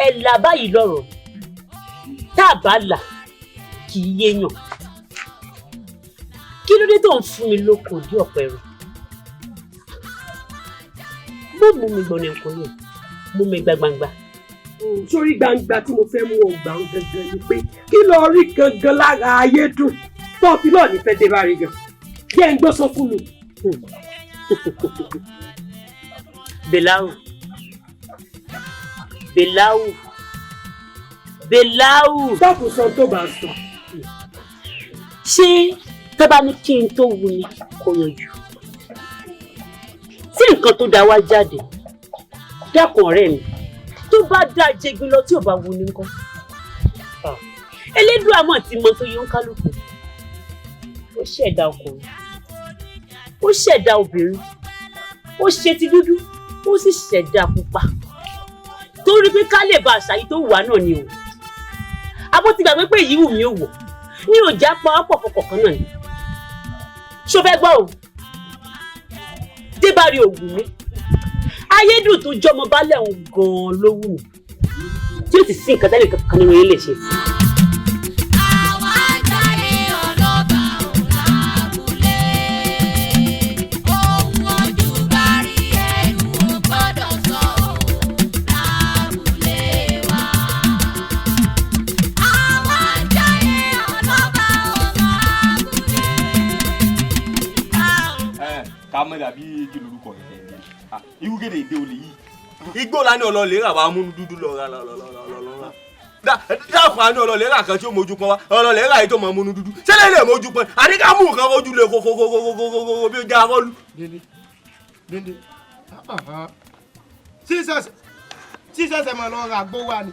Ẹ là báyìí lọ́rọ̀ tá a bá là kì í yéèyàn. Kí ló dé tó ń fún mi lóko dí ọ̀pẹ rẹ̀? Mo mú mi gbọ̀nà ẹ̀kọ́ yẹn, mú mi gba gbangba. Sórí gbangba tí mo fẹ́ mú ọgbà ń gangan ni pé kí lọ rí gangan lára Ayédùn tó fi lọ́ọ̀ ní fẹ́ dé bá rí gan kí ẹ ń gbọ́ sọ fún mi. Belawu, Belawu, Belawu. Dákun, sọ tó bá sọ. Ṣé tó bá ní kí n tó wu ni kò yanjú tí nǹkan tó da wá jáde? Dákun ọ̀rẹ́ mi, tó bá dá jẹgbin lọ tí ò bá wu ni nǹkan, Elédùà mọ̀ tí mo tó yọ ń kálukú. Ó ṣẹ̀dá ọkùnrin, ó ṣẹ̀dá obìnrin, ó ṣe ti dúdú, ó sì ṣẹ̀dá pupa, torí pé ká lè ba àṣà yìí tó wà náà ni o. Abó ti gbàgbé pé èyí wù mí ò wọ̀ ní òjá pa ọ̀pọ̀ kọ̀ọ̀kan náà ni. Ṣó fẹ́ gbọ́ o? Débàrí ògùn mi, Ayédùn tó jọmọ balẹ̀ òun gan-an ló wù mí, tí ó sì sí nǹkan tẹ́lẹ̀ kankan nínú yín lè ṣe sí. Àwa jayé ọlọ́ba ò lábúlé. Ohun ojú bá rí, ẹnu ò gbọ́dọ̀ sọ ò lábúlé wa. Àwa jayé ọlọ́ba ò lábúlé. Ẹ ká mọ̀ dàbí igi lórúkọ rẹ̀ irú kéde èdè olè yìí. Igbó la ní ọlọ́ọ̀lẹ́ rà wá múnú dúdú lọ ra lọ lọ lọ lọ lọ rà dáàfù àní ọlọ́ọ̀lẹ́ rà kan tí ó mójú pọ́n wá, ọlọ́ọ̀lẹ́ rà yìí tó mọ̀ múnú dúdú sẹ́lẹ̀ lè mójú pọ́n àní ká mú nǹkan ojú lè kókókókókókókó bí ó já rọ́ọ̀lù. Délé, Délé, sísẹsẹ mọ lọ ra gbó wa ni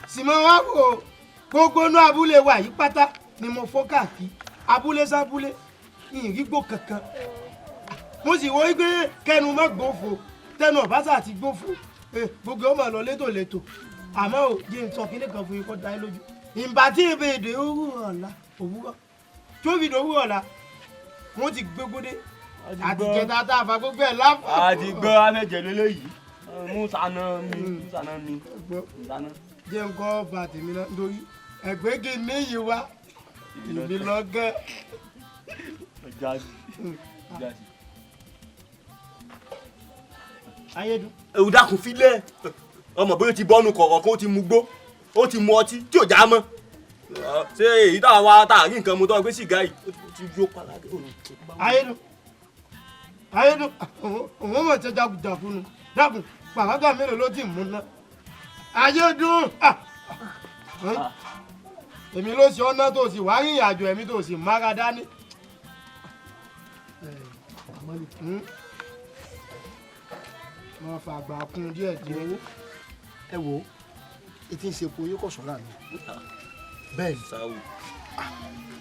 sì mọ wá wò ó. Gbogbo inú abúlé wa yìí pátá ni mo fọ́ káàkiri, abúlé sábúlé, ìrìgbò kankan. Mo sì wo wípé kẹnu mọ́ gbófo, tẹnu ọ̀básà àti gbófo, gbogbo ọmọ lọ létòlétò. Àmọ́ ò jẹ́ n sọ kíní kan fún yín kó dá yín lójú. Ìgbà tí ìbè èdè òwúrọ̀ ọ̀la, òwúrọ̀ tó fi dòwúrọ̀ ọ̀la, wọ́n ti gbégbódé àti jẹta tá a fa gbogbo ẹ̀ láfọ̀. A ti gbọ́ afẹ́jẹ̀ lélẹ́yìí, musa náà mi, musa náà mi, musa náà. Jẹ́ n kọ́ bá tèmi náà nítorí ẹ̀gbẹ́gì níyì wá ìbí lọ́gẹ́. Ọjà sí, ọjà sí. Ayédùn. Ewu, dákun, filẹ̀. Ọmọ bóyá ó ti bọ́nu kọ̀ọ̀kan kan, ó ti mu gbó, ó ti mu ọtí tí ò já mọ́. Ṣé èyí tá a wá tá a rí nǹkan mu tó gbé sìgá yìí, ó ti yó padà. Ayédùn, Ayédùn, òun mọ̀ ṣe jagunjagun nu. Dákun, pàrágà mélòó ló ti mú ná? Ayédùn, èmi ló ṣe ọ́nà tó sì wá rìnrìn àjò ẹ̀mí tó sì mára dání. Mo fàgbà kún díẹ̀ díẹ̀. Ẹ wo etí ń sepo yóò kọ̀ sọ́ra mi bẹ́ẹ̀ ni. Sáwù.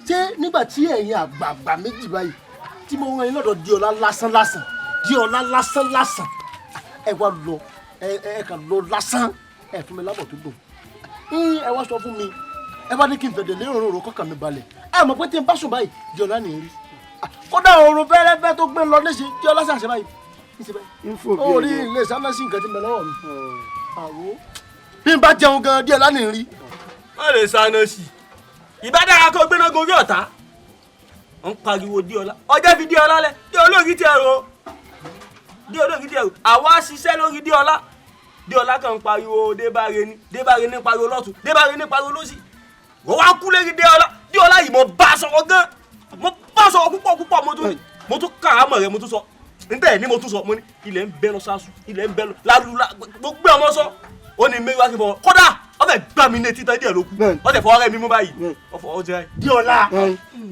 Ṣé nígbà tí ẹ̀yin àgbààgbà méjì báyìí tí mo rán yín lọ́dọ̀ Díọlá lásán lásán, Díọlá lásán lásán, ẹ wá lọ, ẹ kàn lọ lásán, ẹ fún mi lábọ̀ tó dùn, ẹ wá sọ fún mi, ẹ bá ní kí n fẹ̀dẹ̀ lé òróró kọ́kàn mi balẹ̀. Ẹ mọ̀ pé tí n bá sùn báyìí, Díọlá ní í rí. Kódà òórùn fẹ́rẹ́fẹ́ tó gbé lọ léṣe, Díọlá ṣàṣẹ báyìí ń ṣe báyìí. Ń fò bí Ó rí ẹyẹ. ilé sáná sí nǹkan tí ń bẹ lọ́wọ́ mi. Àwo bí n bá jẹun gan, Díọlá ní í rí. Má lè sáná sí i, ìbádára kó gbéná gorí ọ̀tá. Ó ń pariwo Díọlá, ọjọ́ fi Díọlá lẹ̀. Díọlá ògì tí ẹ rò, Díọlá ògì tí ẹ rò. Àwa ṣiṣẹ́ lórí Díọlá. Díọlá kan ń pariwo Débáre ní, Débáre ní pariwo lọ́tún, Débáre ní pariwo lọ́sì. Wọ́n wá kú lérí Díọlá. Díọlá yìí, mo bá a sọ̀rọ̀ gan, mo bá a sọ̀rọ̀ púpọ̀ púpọ̀. Mo tún kàrámọ̀ rẹ̀, mo tún sọ níbẹ̀ ni, mo tún sọ, mo ní ilẹ̀ ń bẹ́ lọ sásù, ilẹ̀ ń bẹ́ lọ lálùlá, gbogbo ọmọ sọ. Ó ní mẹ́wàá kí n fọwọ́, kódà ó fẹ́ gbá mi ní etí tán díẹ̀ ló kù. Ó tẹ̀ fọwọ́ rẹ̀ mi mú báyìí, ó fọwọ́ jẹ́. Díọlá.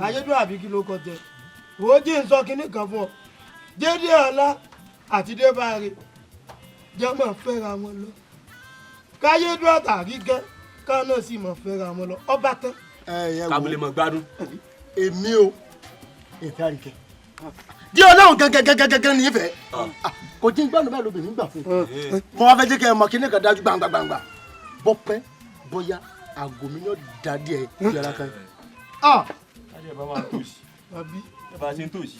Ayédùn, àbí kí ló kọ jẹ? Wò ó, jí n sọ kinní kan fún ọ. Dédé ọlá àti Débáre jẹ́ mọ̀ fẹ́ra wọn lọ, káyédùn àtàrí gẹ́ ká náà sì mọ̀ fẹ́ra wọn lọ, ọba tán. Ẹ wo. Kábílẹ̀ mọ̀ gbádùn. Èmi o, ìfẹ́ àríkẹ́ Díọlá òun gangan gangan gangan ní ìfẹ́ kò jí gbọ́dọ̀ báyìí lóbìnrin gbà fún un. Mo wá fẹ́ jẹ́ kẹ́ ẹ mọ̀ kíní kan dájú gbangba gbangba, bọ́pẹ́ bọ́yá àgọ́ mi náà dá díẹ̀ Díọlá kan. Àbí. Ẹ bá ṣe ń tòṣì.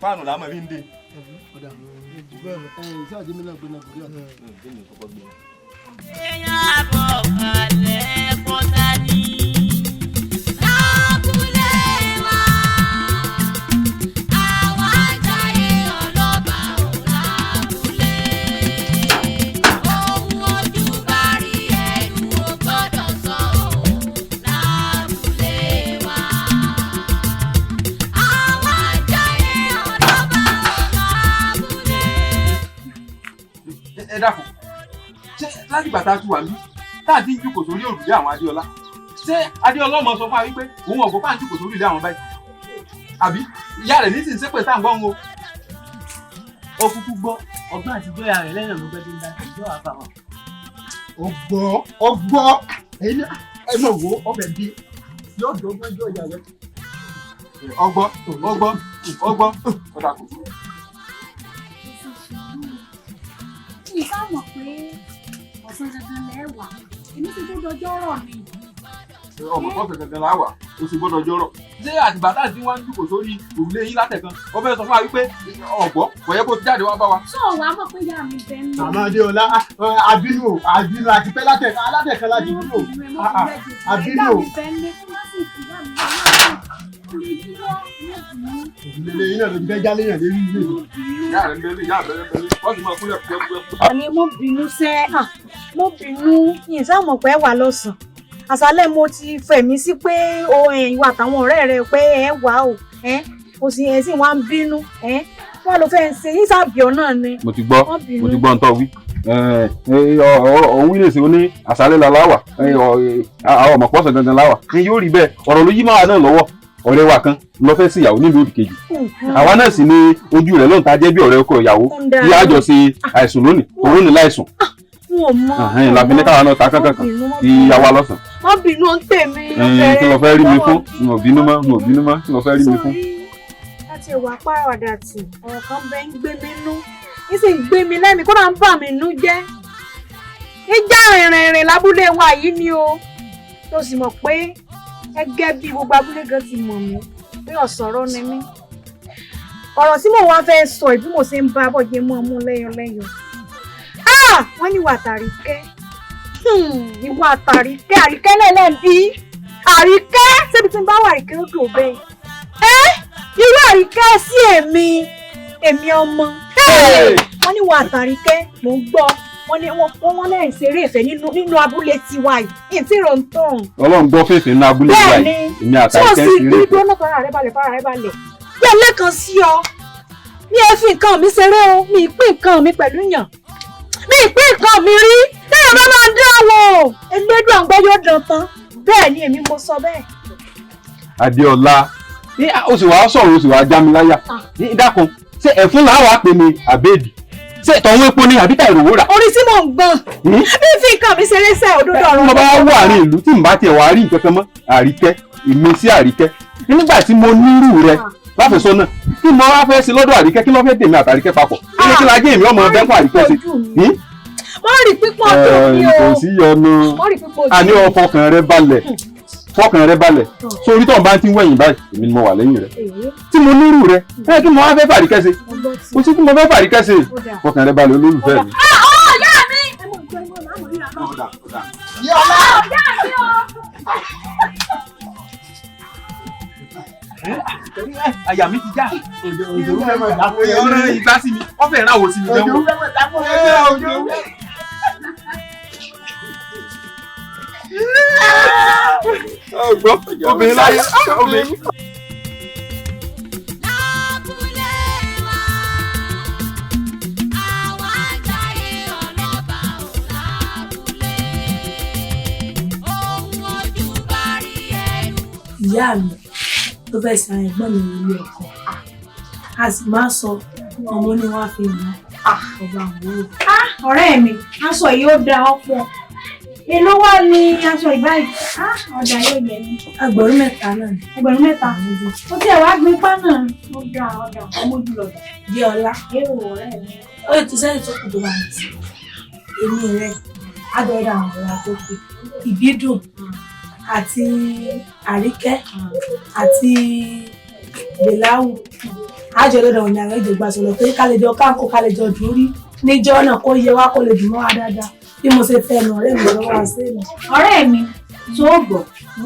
Páànù làmọ́ fi ń dé. Lábúlé wa, àwa jayé ọlọ́ba ò lábúlé. Ohun ojú bá rí ẹnu ò gbọ́dọ̀ sọ ò lábúlé wa. Àwa jayé ọlọ́ba ò lábúlé. Ẹ dákun, ṣé láti ìgbà tá a ti wà níbí tá a ti ń jókòó sórí òrùlé àwọn Adéọlá, ṣé Adéọlá ọmọ sọ fún wa wípé òun ọ̀gbọ́n pà ń jókòó sórí ilé àwọn báyìí? Àbí ìyá rẹ̀ nísìnyí ṣépè tá à ń gbọ́ ń o. Ó kúkú gbọ́ ọgbọ́n àti ìjọya rẹ̀ lẹ́yìn ló gbẹ́dẹ́ ń dá ìjọ àbá wọn. Ọgbọ́ ọgbọ́ ẹ̀yin ẹ mọ̀ wo ọbẹ̀ bí yóò dọ́gbọ́n jọ ìyá rẹ. Ọgbọ́ ọgbọ́ ọgbọ́ ọ̀dà kò. Ìfá mọ̀ pé ọ̀sán gangan lẹ́wà èmi ti tó dọjọ́ rọ̀ ni. Ọmọ kọfẹ gangan la wà, o sì gbọ́dọ̀ jọrọ. Ṣé àtìgbà tá à ti wá ń jókòó sórí òrùlé yín látẹ̀kan, ó fẹ́ sọ fún wa wípé ọ̀gbọ́ kò yẹ kó ti jáde wá bá wa. Sọ wàá mọ̀ pé ìyá mi bẹ́ẹ̀ ń lọ. Màmá Adéọlá, àbínú o, àbínú àti pẹ́ látẹ̀kan láti dúró. Àbínú Ìyá o. mi bẹ́ẹ̀ ń lé fún wá sí ìyá mi lọ́wọ́. Lè yíwọ́ ní ìlú. Òrùlé yín náà ló ti fẹ́ jálé yàn lérí ilé. Ìyá rẹ̀ ń bẹ́lẹ̀, ìyá rẹ̀ ń bẹ́lẹ̀, wọ́n sì máa kúnlẹ̀ kúẹ́kúẹ́. Àní mo bínú sẹ́, mo bínú, yìí sá mọ̀ pé wà lọ́sàn-án. Àṣálẹ́ mo ti fẹ̀mí sí pé o ìwà àtàwọn ọ̀rẹ́ rẹ pé ẹ wà o, o sì ẹ sì wá ń bínú, wọ́n ló fẹ́ ṣe yín sàbíọ̀ náà ni. Mo ti gbọ́, Wọ́n bínú. mo ti gbọ́ ń tọ́ wí. Òun wí lè ṣe oní àṣálẹ́ la láwà, àwọn ọmọ pọ̀sẹ̀ gangan láwà. Ní yóò rí bẹ́ẹ̀, ọ̀rọ̀ ló yí máa náà lọ́wọ́. Ọ̀rẹ́ wa kan lọ fẹ́ sí ìyàwó nílùú òdìkejì. Àwa náà sì ni ojú rẹ̀ lóun ta jẹ́ bí ọ̀rẹ́ ọkọ ìyàwó. Bí àjọ ṣe àìsùn lónìí, òun ní láìsùn. N ò mọ̀. Làfi ní káwa náà ta kankan kan kí yàwá lọ́sàn. Wọ́n bínú ń tèmi. Kí ló fẹ́ rí mi fún? N ò bínú mọ́, n ò bínú mọ́, kí ló fẹ́ rí mi fún? Láti ẹ̀wà pàrọ̀dà tì, ọ̀rọ̀ kan bẹ́ ń gbé mi nú. Ń sì ń gbé mi lẹ́mìí, kódà ń bà mí nú jẹ́. Ìjà rìnrìnrìn lábúlé wa yìí ni o. Tó sì mọ̀ pé gẹ́gẹ́ bí gbogbo abúlé gan ti mọ̀ mí pé ọ̀sọ̀rọ̀ ni mí. Ọ̀rọ̀ tí mò ń wá fẹ́ sọ bí mo ṣe ń bá bọ̀jẹ̀ mọ́ ọmú lẹ́yọlẹ́yọ. Wọ́n ní ìwà àtàríkẹ́. Ìwà àtàríkẹ́, àríkẹ́ lẹ́lẹ́bí. Àríkẹ́ ṣébi tí ń bá wà àríkẹ́ ó dùn bẹ́ẹ̀. Irú àríkẹ́ sí èmi, èmi ọmọ. Wọ́n ní ìwà àtàríkẹ́, mò ń gbọ́. Wọ́n ní wọ́n lẹ́yìn ṣeré ìfẹ́ nínú abúlé tiwa yìí. Ìtì ròǹtọ̀n. Ọlọ́run gbọ́ fèsì nínú abúlé tiwa yìí. Èmi àtàríkẹ́ ń ṣeré ìfẹ́. Tí o sì dúró náà fara rẹ balẹ̀ fara rẹ balẹ̀. Bí ẹlẹ́kan sí ọ, mi ẹ fi nǹkan mi ṣeré o, mi ì pín nǹkan mi pẹ̀lú yàn. Mi ì pín nǹkan mi rí. Téèyàn bá máa dán wò, elédùn àgbọ̀ yóò dán tán. Bẹ́ẹ̀ ni èmi mo sọ bẹ́ẹ̀. Adéọlá, o sì wàá sọ̀rọ̀ o sì wàá já mi láyà. Dákun, ṣé ẹ̀fún làwọn á pè ní àbẹ́ẹ̀dì? Ṣé tọ̀hún epo ni àbí tàìrò wúrà? Orí tí mò ń gbọ̀n. Mi fi nǹkan mi ṣeré sẹ́ òdodo ọ̀rọ̀. Mo bá wà ní ìlú tí n bá tiẹ̀ wá rí nǹkan kan mọ́, àríkẹ́, èmi sí àríkẹ́. Nígbà tí mo nírú rẹ láfẹ̀sọ́nà, kí mo wá fẹ́ ṣe lọ́dọ̀ àríkẹ́, kí ló fẹ́ dèmi àtàríkẹ́ papọ̀? Kí ló kí la gé èmi ọmọ ọbẹ̀ fún àríkẹ́ ṣe? Wọ́n rí pípọ̀ tó ní o. Kò sí yọnu. Àní ọ fọkàn rẹ balẹ̀. Fọkàn rẹ balẹ̀. Sórí tó ń bá ti ń wẹ̀yìn báyìí, èmi ni mo wà lẹ́yìn rẹ. Tí mo nírú rẹ, ẹ kí mo wá fẹ́ fàríkẹ́ ṣe? Kò sí kí mo fẹ́ fàríkẹ́ ṣe. Fọkàn rẹ balẹ̀ olólùfẹ́ mi. Ọ̀yá mi! Ọ̀yá mi o! Àyà mi ti já. Ọ̀rẹ́ ìgbà sí mi, wọ́n fẹ́ ráwọ̀ sí mi lẹ́wọ̀n. Ọgbọ́n obìnrin láyé obìnrin. Lábúlé wa, àwa jayé ọlọ́ba ò lábúlé. Ohun ojú bá rí ẹnu. Ìyá mi ló fẹ́ sin àwọn ẹ̀gbọ́n mi nílé ọkọ. A sì máa sọ ọmọ ní wàá fi hàn ọba àwọn. Ọ̀rẹ́ mi, aṣọ yìí ó da ọ̀pọ̀. Èló wá ní aṣọ ìbáyìí? Ọ̀dà yóò yẹ mí. 3,000 náà ni. 3,000. Ó tiẹ̀ wá gbin pá náà. Ó da ọ̀dà ọmọ jùlọ. Déọlá. Èrò ọ̀rẹ́ mi. Ó lè tún sẹ́yìn tó kù tó bá mi sí. Èmi rẹ̀, àdọ́dà àwọn ọ̀rẹ́ tó kù. Ìbídùn àti Àríkẹ́ àti Bèláwù àjọ lọ́dọ̀ òní àwọn ìjọba sọ̀rọ̀ pé kálẹ̀jọ káńkó kálẹ̀jọ dùn rí níjọ́ náà kó yẹ wá kó lè dùn mọ́ wa dáadáa bí mo ṣe fẹ́ nu ọ̀rẹ́ mi lọ́wọ́ wá sí mi. Ọ̀rẹ́ mi tó gbọ́,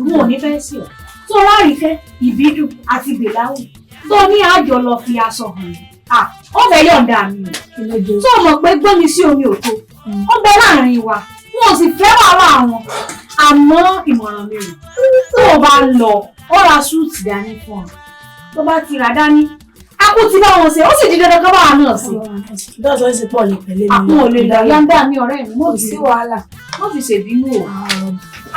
n ò ní fẹ́ sí ọ tó ráríkẹ́ ìbídùn àti Bèláwù tó ní àjọ lọ fi aṣọ hàn mí. Ó fẹ́ yọ̀ǹda mi o. Tó mọ̀ pé gbómi sí omi ò tó ó bẹ láàrin wa, wọn ò sì fẹ́ wàhálà wọn. Àmọ́ ìmọ̀ràn mi rè, tó o bá lọ ó ra súùtì dání fún ọ, tó bá ti rà dání a kú ti bá wọn ṣe, ó sì di dandan ká bá wa náà ṣe. Dọ́sọ̀ sì pọ̀ lè pẹ̀lẹ́ mi. Àpò ò lè lọ yáńdà mi ọ̀rẹ́ mi, mo Kò sí wàhálà. Mo fi ṣèbínú o.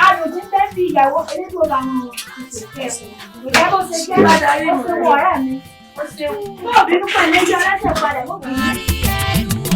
Ayò tí ń fẹ́ fi ìyàwó elédò bá wọn ṣe kẹ́sùn. Ìyá bó ṣe jẹ́ bàdà rí ó ṣe wọ ọ̀rẹ́ mi. Ó ṣeun. Mo ò bínú pẹ̀lú ẹjọ́ ẹlẹ́sẹ̀ padà, mo bínú.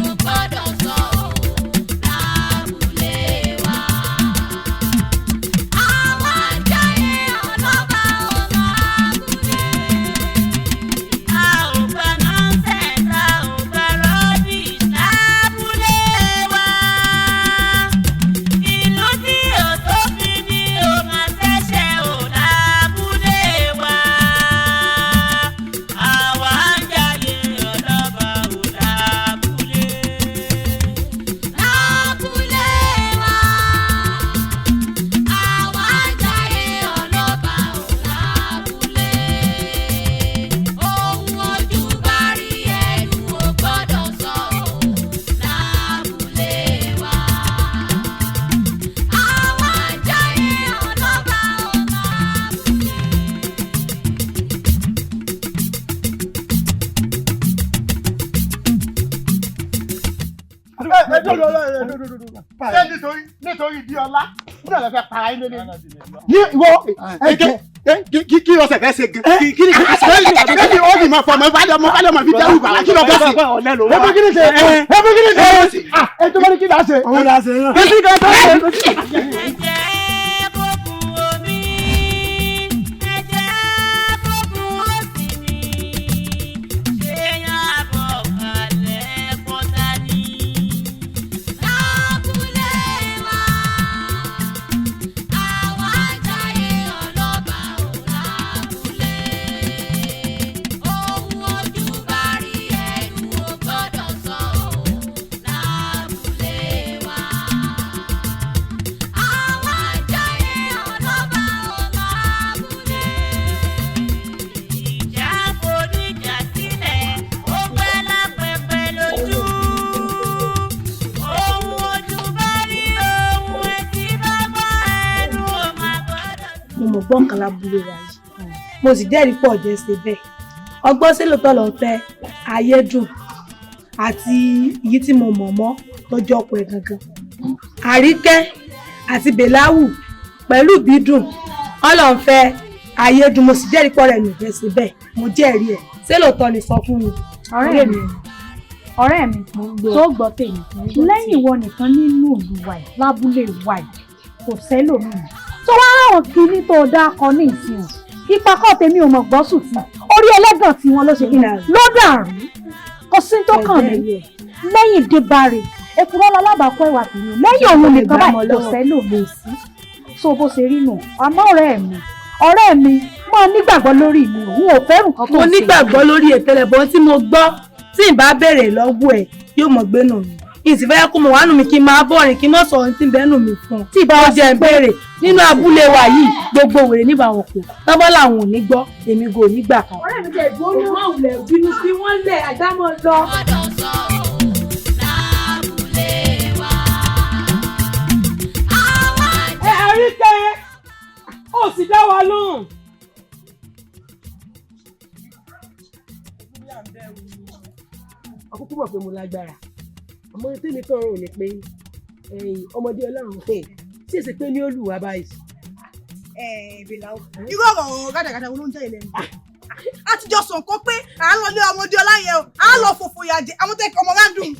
Ṣé nítorí Díọlá nígbà tó fẹ́ para yín lélẹ̀. Ní ìwọ eke kí ọsẹ fẹ́ ṣe gan. Kí ni kí ó sì máa fọ ọmọ ìfàlẹ́ ọmọ ìfàlẹ́ ọmọ fi dẹ́rù bàrà kí ló fẹ́ ṣe. Ẹ fún kí ni ṣe ẹ fún kí ni ṣe ẹ tó bá ní kí là ṣe. Òun là ṣe náà. Kí ni kan tó ṣe. Mo mọ̀ gbọ́n kan lábúlé wa yìí, mo sì jẹ́rìí pọ̀ jẹ́ ṣe bẹ́ẹ̀. Ọgbọ́n sí lóòótọ́ ló ń fẹ́ Ayédùn àti èyí tí mo mọ̀ mọ́ tọ́jú ọkọ ẹ̀ gangan, Àríkẹ́ àti Bèláwù pẹ̀lú Ìbídùn ọlọ́nfẹ́ Ayédùn. Mo sì jẹ́rìí pọ̀ rẹ̀ nìfẹ́ ṣe bẹ́ẹ̀, mo jẹ́rìí ẹ̀. Ṣé lóòótọ́ ni? Sọ fún mi. Ọ̀rẹ́ mi tó gbọ́ tèmi, lẹ́yìn ìwọ nìkan nínú ìlú wa yìí, lábúlé wa yìí, kò sẹ́lòmíì tó wá ráwọn kinní tó dáa ní ìsìn o. Ipa kọ́ tèmi ò mọ̀ gbọ́ sùn tí orí ẹlẹ́gàn tí wọ́n ló ṣe kí ni ló dàrú, kò sí tó kàn mí lẹ́yìn débàrè èkúrọ́ lálábàákọ́ ẹ̀wà tèmi lẹ́yìn òun nìkan báyìí kò sẹ́lòmíì sí. So bó ṣe rí nù. Àmọ́ ọ̀rẹ́ mi máa nígbàgbọ́ lórí mi, òun ò fẹ́ràn kan tó ń ṣe. Mo nígbàgbọ́ lórí ètẹlẹbọ tí mo gbọ́, tí ì bá béèrè lọ́wọ́ ẹ̀ yóò mọ̀ gbénú mi. Ìsìnfẹ́ kó mọ̀ wánú mi kí n máa bọ̀ rìn kí n mọ̀ sọ ohun tí ń bẹ́nu mi fún un. Tí ìbá wọn jẹ́ ń béèrè nínú abúlé wa yìí, gbogbo wèrè níbà wọn kò tọ́bọ́ làwọn ò ní gbọ́, èmi kò ní gbà kan. Ọ̀rẹ́ mi jẹ́ ìgbóná. Òun àwùlẹ̀ bínú sí wọ́n lẹ̀ àdámọ̀ lọ. Ẹ Àríkẹ́, ó sì dá wa lóhùn. Àkókò mọ̀ pé mo lágbára, àmọ́ ohun tèmi kàn rò ní pé ọmọdé Ọlọ́run pé tí èsì pé ní olùwà báyìí. Bèláwù, irú ọ̀rọ̀ gàdàgàdà wo ló ń jẹ́ ilẹ̀ mi? A ti jọ sọ nǹkan pé à ń lọ lé ọmọdé ọlá yẹn o, à ń lọ fòfò ìyà jẹ àwọn tẹ́kọ̀ ọmọ rándùn.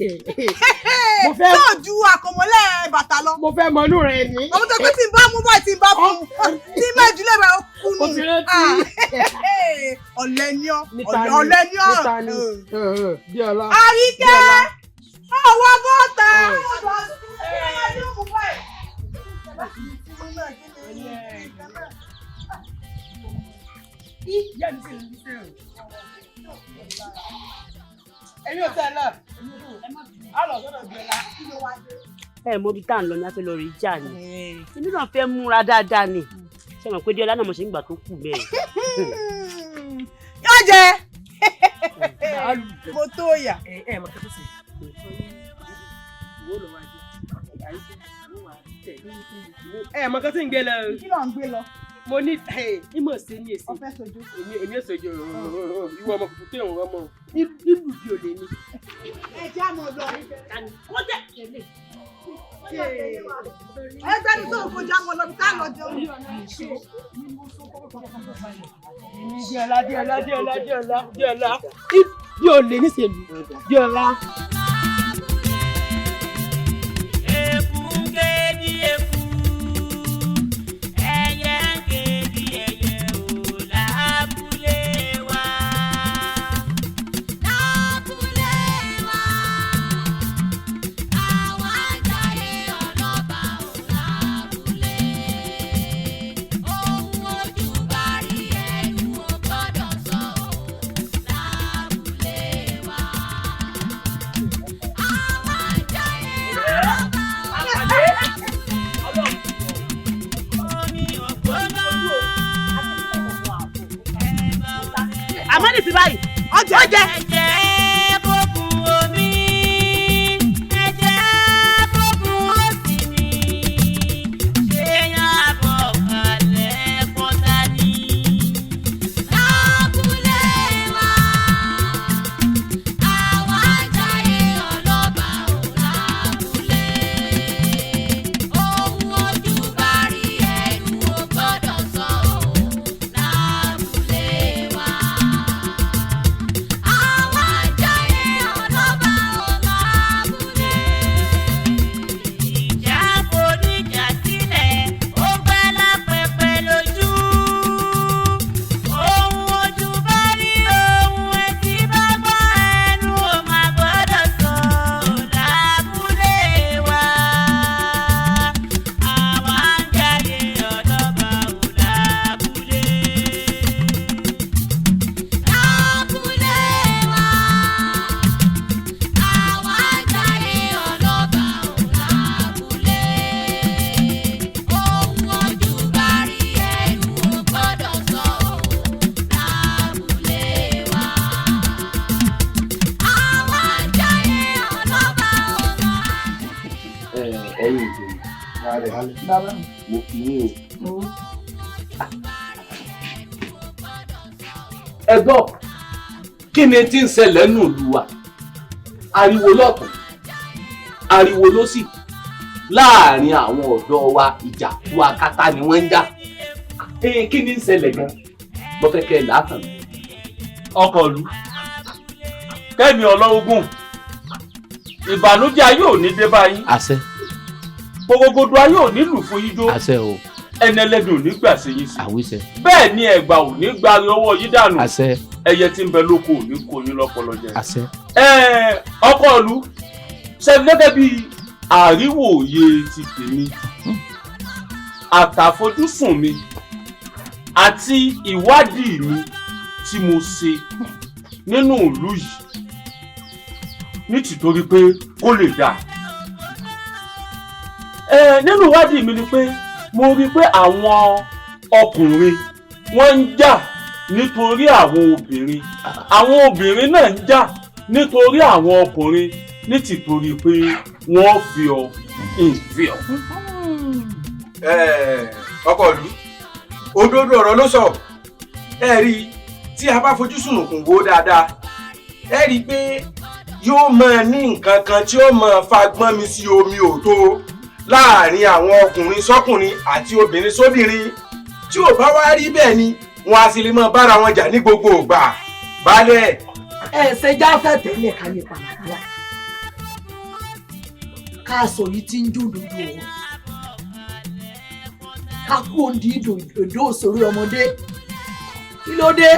Yóò ju àkànmọ́lẹ̀ bàtà lọ. Mo fẹ́ mọ inú rẹ ni. Ọmọ tó pé tí n bá mú báyìí tí n bá fún un tí n bá ìdílé rẹ̀ kú nù. Ọ̀lẹ ni ọ́, ọ̀lẹ ni ọ́. Àríkẹ́ ọwọ́ bọ́ta. Èmi ò tẹ̀ lọ. A lọ sọ́dọ̀ Bíọ́lá. Ẹ mọ ibi tá à ń lọ ní a fẹ́ lọ rí ìjà ni. Èmi náà fẹ́ múra dáadáa ni. Ṣé mọ̀ pé Díọ́lá náà mo ṣe ń gbà tó kù bẹ́ẹ̀. Yóò jẹ. Mo tó yà. Ẹ mọ̀ kẹ́kọ̀ọ́ sí. Ẹ mọ̀ kẹ́kọ̀ọ́ sí ń gbé lọ. Kí ló ń gbé lọ? Mo ní ìmọ̀ sí ní èsì. Ọ̀fẹ́ sojú. Èmi ò sojú ìwọ ọmọ kùkù tó ìwọ̀n ọmọ nílùú bí olè ni. Ẹ jẹ́ àmọ̀ lọ. Kó jẹ́ Ẹgbẹ́ ní sọ̀rọ̀ kó já mọ́ lọ bí ká lọ jẹun. Díọ̀lá Díọ̀lá Díọ̀lá Díọ̀lá Díọ̀lá bí olè níṣèlú Díọ̀lá. Àmọ́ ní ti báyìí. Ọjẹ́. Ọjẹ́. Ẹ̀jẹ̀ kókun omi, ẹ̀jẹ̀ kókun òsì mi, ṣé yàn àbọ̀ kalẹ̀ pọ́tà ni? Lábúlé wa, àwa jayé ọlọ́ba ò lábúlé. Ohun ojú bá rí ẹnu ò gbọ́dọ̀ sọ ò lábúlé wa. Àwa jayé ọlọ́ba ò lábúlé. Ìjà foníjà sílẹ̀, ó gbẹ́ lápẹpẹ lójú. Ohun ojú bá rí, ohun etí bá gbọ́, ẹnu ò má gbọ́dọ̀ sọ lábúlé wa. Àwa ń jayé ọlọ́ba ò lábúlé. Lábúlé wa, àwa jayé ọlọ́ba ò lábúlé. Ohun ojú bá rí ẹnu ò gbọ́dọ̀ sọ ò lábúlé wa. Àwa jayé ọlọ́ba ò Ẹ̀yin ìjòyè, mo kì í o. Ẹ gbọ́, kí ni tí ń ṣẹlẹ̀ nù ìlú wa? Ariwo lọ́tùn, ariwo lósì, láàrin àwọn ọ̀dọ́ wa, ìjà kú akátá ni wọ́n ń jà. Kí ni ń ṣẹlẹ̀ gan? Mo fẹ́ kẹ́ ẹ látàn. Ọkọ̀ ìlú kẹ́mi ọlọ́gùn, ìbànújẹ́ ayé ò ní dé báyìí. Àṣẹ. Gbogbogbò ayé ò ní lù fún yín jó. Àṣẹ o. Ẹni ẹlẹ́dùn ò ní gbà sí yín sí. Àwíṣẹ. Bẹ́ẹ̀ ni ẹ̀gbà ò ní gba ọwọ́ yín dànù. Àṣẹ. Ẹyẹ tí ń bẹ lóko ò ní kó yín lọ́pọlọ jẹ. Àṣẹ. Ọkọ̀ ìlú ṣe gẹ́gẹ́ bí àríwòye ti tèmi àtàfojúsùn mi àti ìwádìí mi tí mo ṣe nínú ìlú yìí ní tìtorí pé kó lè dáa. Nínú ìwádìí mi ni pé mo rí i pé àwọn ọkùnrin wọ́n ń jà nítorí àwọn obìnrin, àwọn obìnrin náà ń jà nítorí àwọn ọkùnrin ní tìtorí pé wọ́n fi ọ ìfi ọ. Ọkọ ìlú, òdodo ọ̀rọ̀ ló sọ. Ẹ rí i, tí a bá fojú sùnùkùn wò dáadáa, ẹ rí i pé yóò máa ní nǹkan kan tí ó máa fagbọ́n mi sí omi òtó láàrin àwọn ọkùnrin sọ́kùnrin àti obìnrin sóbìnrin. Tí ò bá wá rí bẹ́ẹ̀ ni wọn a sì lè máa bára wọn jà ní gbogbo ìgbà. Baálẹ̀. Ẹ ṣe jáfẹ́ tẹ́lẹ̀ káyé pàlàpàlà ká sọ yìí tí ń jó dodo o, ká kú òǹdí ìdò òṣèré ọmọdé. Kí ló dé?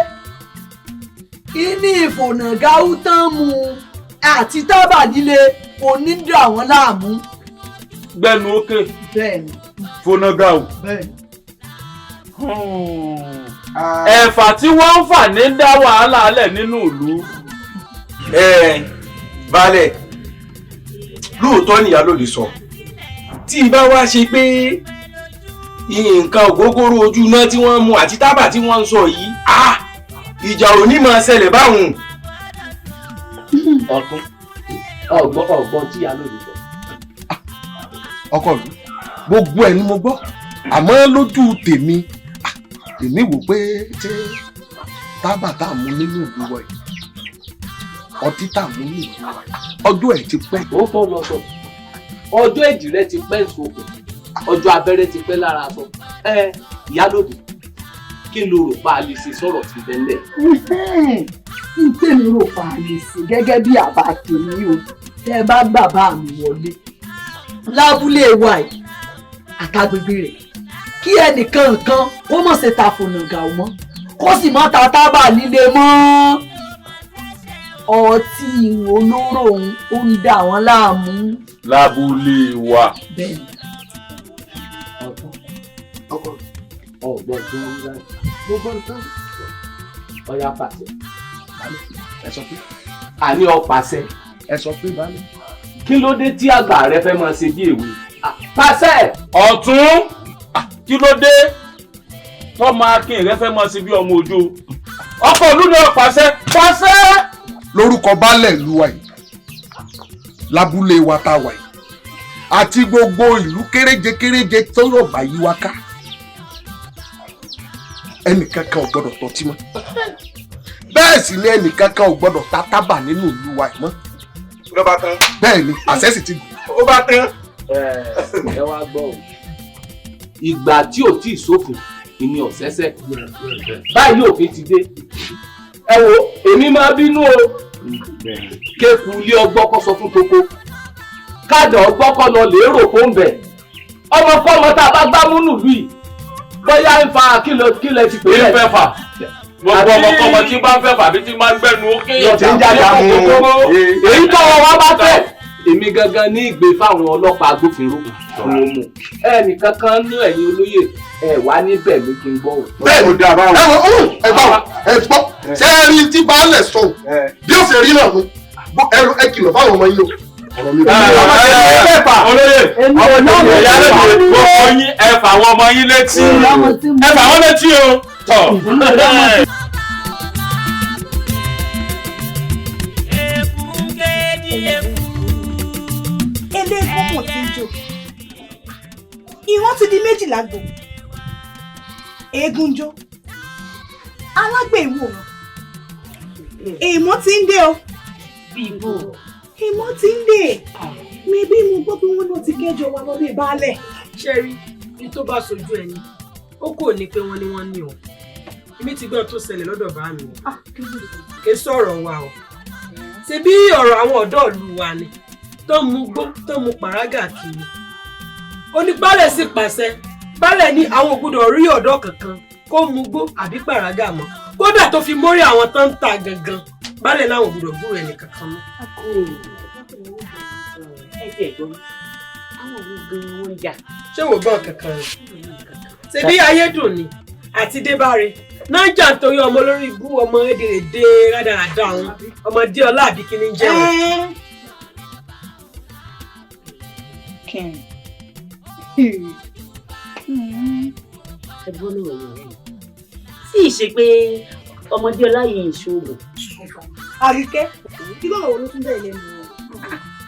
Kí ní ìfònà gáú tán mu àti tábà líle onídàá wọn láàmú. Gbẹnu ókè. Bẹ́ẹ̀ni. Fònàgà o. Bẹ́ẹ̀ni. Ẹ̀fà tí wọ́n ń fà ní dá wàhálà lẹ̀ nínú ìlú. Baálẹ̀, lóòótọ́ nìyálòdì sọ, tí ibà wá ṣe pé nǹkan ògógóró ojú iná tí wọ́n ń mu àti tábà tí wọ́n ń sọ yìí, ìjà ò ní máa ṣẹlẹ̀ báwọn. Ọ̀tún, ọgbọ́n ọgbọ́n tí ìyálòdì sọ. Ọkọ mi, gbogbo ẹ ni mo gbọ́, àmọ́ lójú tèmi, èmi wò pé ṣé tábà tá a mú nínú ìlú wa yìí, ọtí tá a mú nínú ìlú wa yìí, ọjọ́ ẹ̀ ti pẹ́. Ó tọ́ lọ sọ, ọjọ́ èjì rẹ ti pẹ́ nsokùn, ọjọ́ abẹ́rẹ́ ti pẹ́ lára aṣọ. Ẹ ìyálòdì, kí ló rò pa lè ṣe sọ̀rọ̀ ti bẹ́lẹ̀? N tèmi rò pa lè ṣe gẹ́gẹ́ bí àbá tèmi o, tẹ́ ẹ bá bàbá mi wọlé lábúlé wa yìí àtàgbègbè rẹ̀, kí ẹnìkan kan kó mọ̀ ṣe ta fònàgà mọ́, kó sì mọ́ ta tábà líle mọ́. Ọtí olóró òun ó ń dà wọ́n láàmú. Lábúlé wa. Bẹ́ẹ̀ni. Ọgbọ́n tó ń rà. Gbogbo nǹkan. Ọya pàṣẹ. Ẹ sọ pé. Àní ọ pàṣẹ. Ẹ sọ pé baálé. Kí ló dé tí àgbà rẹ fẹ́ máa ṣe bí èwe? Pàṣẹ. Ọ̀tún, kí ló dé tọ́mọ akin rẹ fẹ́ máa ṣe bí ọmọ ojú? Ọkọ ìlú ni ọ pàṣẹ. Pàṣẹ. Lórúkọ baálẹ̀ ìlú wa yìí, lábúlé wa tá a wà yìí, àti gbogbo ìlú kéréje kéréje tó rọ̀gbà yí wa ká, ẹnìkankan ò gbọ́dọ̀ tọ́tí mọ́, bẹ́ẹ̀ sì ni ẹnìkankan ò gbọ́dọ̀ ta tábà nínú ìlú wa yìí mọ́. Ló bá tán. Bẹ́ẹ̀ ni, àṣẹ sì ti gùn. Ó bá tán. Ẹ wá gbọ́ o, ìgbà tí ò tí ì sófin ìní ọ̀sẹ́sẹ́ báyìí òfin ti dé. Ẹ wo, èmi máa bínú o. Kéku ilé ọgbọ́n kọ́ sọ fún toko, káàdà ọgbọ́n kọ́ lọ lérò fún bẹ̀. Ọmọkọ́mọ tá a bá gbámú nùlú yìí, bóyá ń fa kílẹ̀ ti pè é. Ń fẹ́ fà. Gbogbo ọmọkọ́mọ tí bá ń fẹ́ fà bí tí máa ń gbẹ́nu ókè. Tí ń jáde mú. Èyí tọ́wọ́ wa bá tẹ̀. Èmi gangan ní ìgbé fáwọn ọlọ́pàá agbófinró kò mú. Ẹnì kankan nú ẹ̀yin olóyè ẹ wá níbẹ̀ mi kí n gbọ́ o. Bẹ́ẹ̀ ni, ẹ gbọ́, ẹ gbọ́, ṣé ẹ rí tí baálẹ̀ sọ bí ó ṣe rí náà nu, ẹ kìlọ̀ fáwọn ọmọ yín o. Olóyè, ìyálòdì, gbogbo yín ẹ fà àwọn ọmọ yín létí, ẹ fà wọ́n létí o. Tọ̀. Eléégún mọ̀ tí ń jó, ìwọ́n ti di méjìlá gbò, eégún jó, alágbè ìwòran, èèmọ̀ ti ń dé o. Bíbò. Èèmọ̀ ti ń dé. Mi bí mo gbọ́ pé wọ́n náà ti kẹ́jọ wa lọ́lé baálẹ̀. Ṣé rí ní tó bá sojú ẹni, ó kò ní pé wọ́n ní wọ́n ní o. Èmi ti gbọ́n tó ṣẹlẹ̀ lọ́dọ̀ bá mi. Kì í sọ̀rọ̀ wa o. Ṣé bí ọ̀rọ̀ àwọn ọ̀dọ́ ìlú wa ni tó mu gbó tó mu pàrágà kiri. Onígbálẹ̀ sì pàṣẹ, baálẹ̀ ní àwọn ò gbọ́dọ̀ rí ọ̀dọ́ kankan kó mu gbó àbí pàrágà mọ́. Kódà tó fi mórí àwọn tó ń ta gangan, baálẹ̀ láwọn ò gbọ́dọ̀ gbúrò ẹnì kankan mọ́. Ẹ ti ẹ̀ gbọ́, àwọn òun gan-an wọ́n ń jà. Ṣé wò gbọ́n kankan ni? Ṣé bí Ayédùn ni àti Débáre náà ń jà nítorí ọmọ olórí ibú ọmọ èdèrèdè rádaràda òun, ọmọ Déọlá àbí kí ni ń jẹ́ òun. Ẹ gbọ́ lọ́wọ́ yẹn ọ̀rẹ́ mi. Tí ì ṣe pé ọmọdé ọlá yìí ń ṣoògùn. Àríkẹ́, kí lọ́rọ̀ wo ló tún bẹ̀rẹ̀ lẹ́nu o?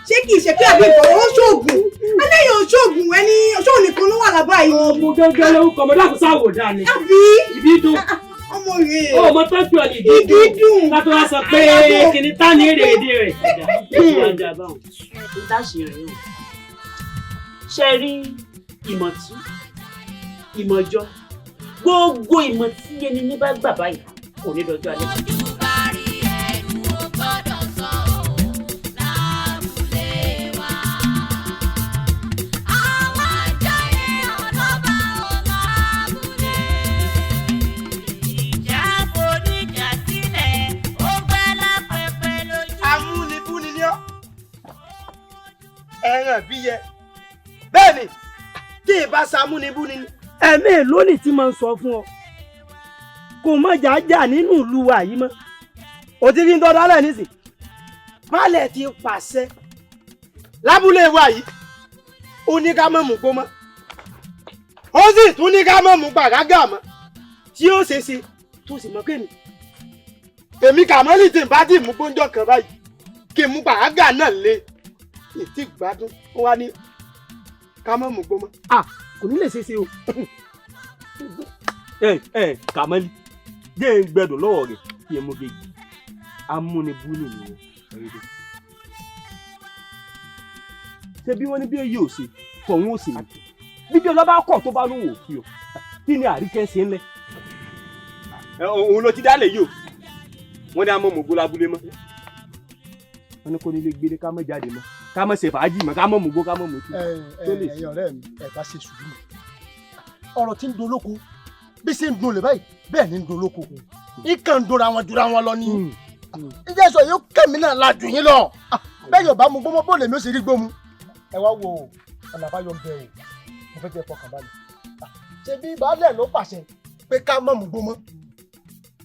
Ṣé kì í ṣe pé àbí ìbọ̀wọ̀ ó ṣoògùn? Ẹlẹ́yìn ò ṣoògùn ẹni ṣóò nìkan ló wà lábá yìí. Ọmọ gángan lórúkọ ọmọdé àkóso àwòdà ni. Àbí? Ìbí dùn. Ọmọ rẹ̀. Ó mọ tó pè ọ́ ní ìbí Ìbí dùn. Ká tó wá sọ pé kìnní tá ní èrè èdè rẹ̀. N tá ṣe rèé o. Ṣé rí ìmọ̀tú, ìmọ̀jọ, gbogbo ìmọ̀ tí ẹni ní bá gbà báyìí kò ní dọjọ́ alẹ́. Amúnibúni ni ọ́, ẹran bí yẹ, bẹ́ẹ̀ ni tí ì bá ṣamúnibúni ni. Ẹ̀mí lónìí tí mo ń sọ fún ọ, kò mọ jàjà nínú ìlú wa yìí mọ́. O ti rí ń tọ́ dálẹ̀ nísìn, Baálẹ̀ ti pàṣẹ lábúlé wa yìí, ó ní ká má mú gbó mọ́, ó sì tún ní ká má mú gbàgágà mọ́, tí ó ṣe ṣe tó sì mọ́ kémi. Èmi Kàmọ́lì tí n bá ti mú gbóúnjọ kan báyìí kí n mú gbàgágà náà lé ètí gbádùn, ó wá ní ká má mú gbó mọ́. Kò ní lè ṣe ṣe o. Ẹ Kàmọ́lì jẹ́ ń gbẹdùn lọ́wọ́ rẹ̀ kí ẹ mú kejì amúnibú nìyẹn. Ṣé bí wọ́n ní bí èyí ò ṣe tọ̀hún ò ṣe ní bíbí ọlọ́ba kọ̀ tó bá lóun ò fi ọ kí ni àríkẹ́ ṣe ń lẹ̀. Òun ló ti dálẹ̀ yìí o, wọ́n ní amọ̀mọ̀gbó lábúlé mọ́, wọ́n ní kó nílé gbélé ká má jáde mọ́, ká má ṣe fàájì mọ́, ká má mùgbó ká má mùtí. Ẹ̀yin ọ̀rẹ́ mi, ẹ bá ṣe sùúrù. Ọ̀rọ̀ tí ń dolóko bí ṣe ń dun lè báyìí bẹ́ẹ̀ ni ń dolóko, ìkàn ń dora wọn jura wọn lọ ní. Ìjẹ́ sọ yóò kẹ́mi náà la jù yín lọ. Bẹ́ẹ̀ yóò bá mu gbọ́mọ bó lèmi ó sì rí gbómu. Ẹ wá wo ọ̀nà àbáyọ ń bẹ o, mo fẹ́ kí ẹ fọkàn balẹ̀. Ṣé bí baálẹ̀ ló pàṣẹ pé ká má mu gbọ́mọ?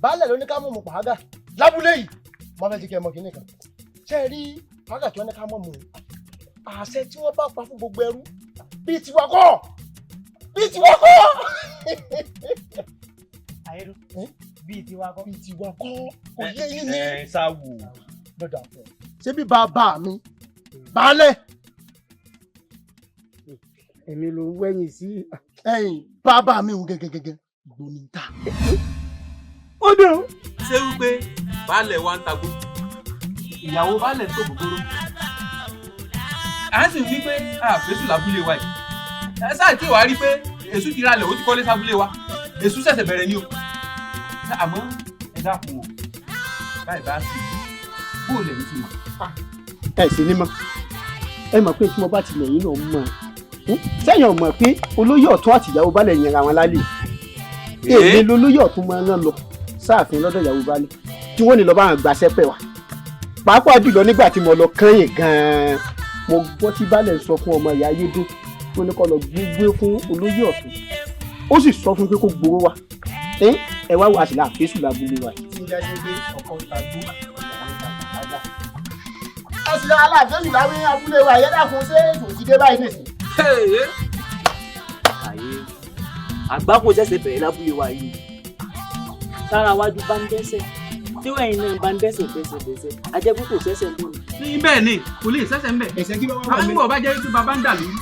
Baálẹ̀ ló ní ká má mu pàágà lábúlé yìí. Mo fẹ́ kí ẹ mọ kinní kan. Ṣé ẹ rí pàágà tí wọ́n ní ká má mu? Àṣẹ tí wọ́n bá pa fún gbogbo ẹrú bíi tiwa kọ́, bíi tiwa kọ́. Ayédùn bíi tiwa kọ́. Bíi tiwa kọ́, kò yé yín ní. Ẹ sá wò. Lọ́dọ̀ àfẹ́. Ṣé bí bàbá mi baálẹ̀? Èmi ló ń wẹ̀yìn sí. Ẹ̀yin bàbá mi ń gẹ́gẹ́gẹ́gẹ́ gbóni ta. Ó dùn. Ṣé wípé baálẹ̀ wa ń tagbó, ìyàwó baálẹ̀ tó gbogbooro, à ń sì wí pé àfẹ́sù lábúlé wa yìí. Ẹ sáà tí wàá rí pé èṣù ti ralẹ̀, ó ti kọ́lé sábúlé wa, èṣù ṣẹ̀ṣẹ̀ bẹ̀rẹ̀ ni o. Àmọ́ ẹ dákun o, báyìí bá sì bó lẹ́yìn ti mọ̀. Ẹ sì ní mọ̀, ẹ mọ̀ pé tí mo bá ti lẹ̀yìn náà mọ̀ sẹ́yìn ọ̀mọ̀ pé olóyè ọ̀tún àtìyàwó baálẹ̀ yẹn ra wọn lálẹ́. Èmi lolóyè ọ̀tún máa ń lọ sáàfin lọ́dọ̀ ìyàwó baálẹ̀ tí wọ́n ní lọ́ọ́ bá wọn gbàṣẹ́ pẹ̀ wá. Pàápàá jùlọ nígbà tí mo lọ kányìn gan-an, mo gbọ́ tí baálẹ̀ sọ fún ọmọ ìyá Ayédùn tó ní kó lọ gbégbé fún olóyè ọ̀tún, ó sì sọ fún pé kó gbowó wa. Ẹ wá wo àṣìlá àfẹ́sù lábúlé wa. Tí ń jáde pé ọkọ ń ta gbó, ìyàwó ń ta gbàgbà. Àṣìlá aláàfẹ́sù láwé abúlé wa yẹ́dá fún ṣé ètò ti dé báyìí nìsín. Àyè àgbákò ṣẹ̀ṣẹ̀ bẹ̀rẹ̀ lábúlé wa yìí, tára wájú bá ń dẹ́sẹ̀ tí wẹ̀yìn náà bá ń dẹ́sẹ̀ dẹ́sẹ̀ dẹ́sẹ̀ ajẹ́kù kò ṣẹ̀ṣẹ̀ lónìí. Ní bẹ́ẹ̀ ni kò lè ṣẹ̀ṣẹ̀ ń bẹ̀. Ẹ̀ṣẹ̀ kí ló wá wà Àwọn mí. ìwọ bá jẹ́ wípé bàbá ń dà lórí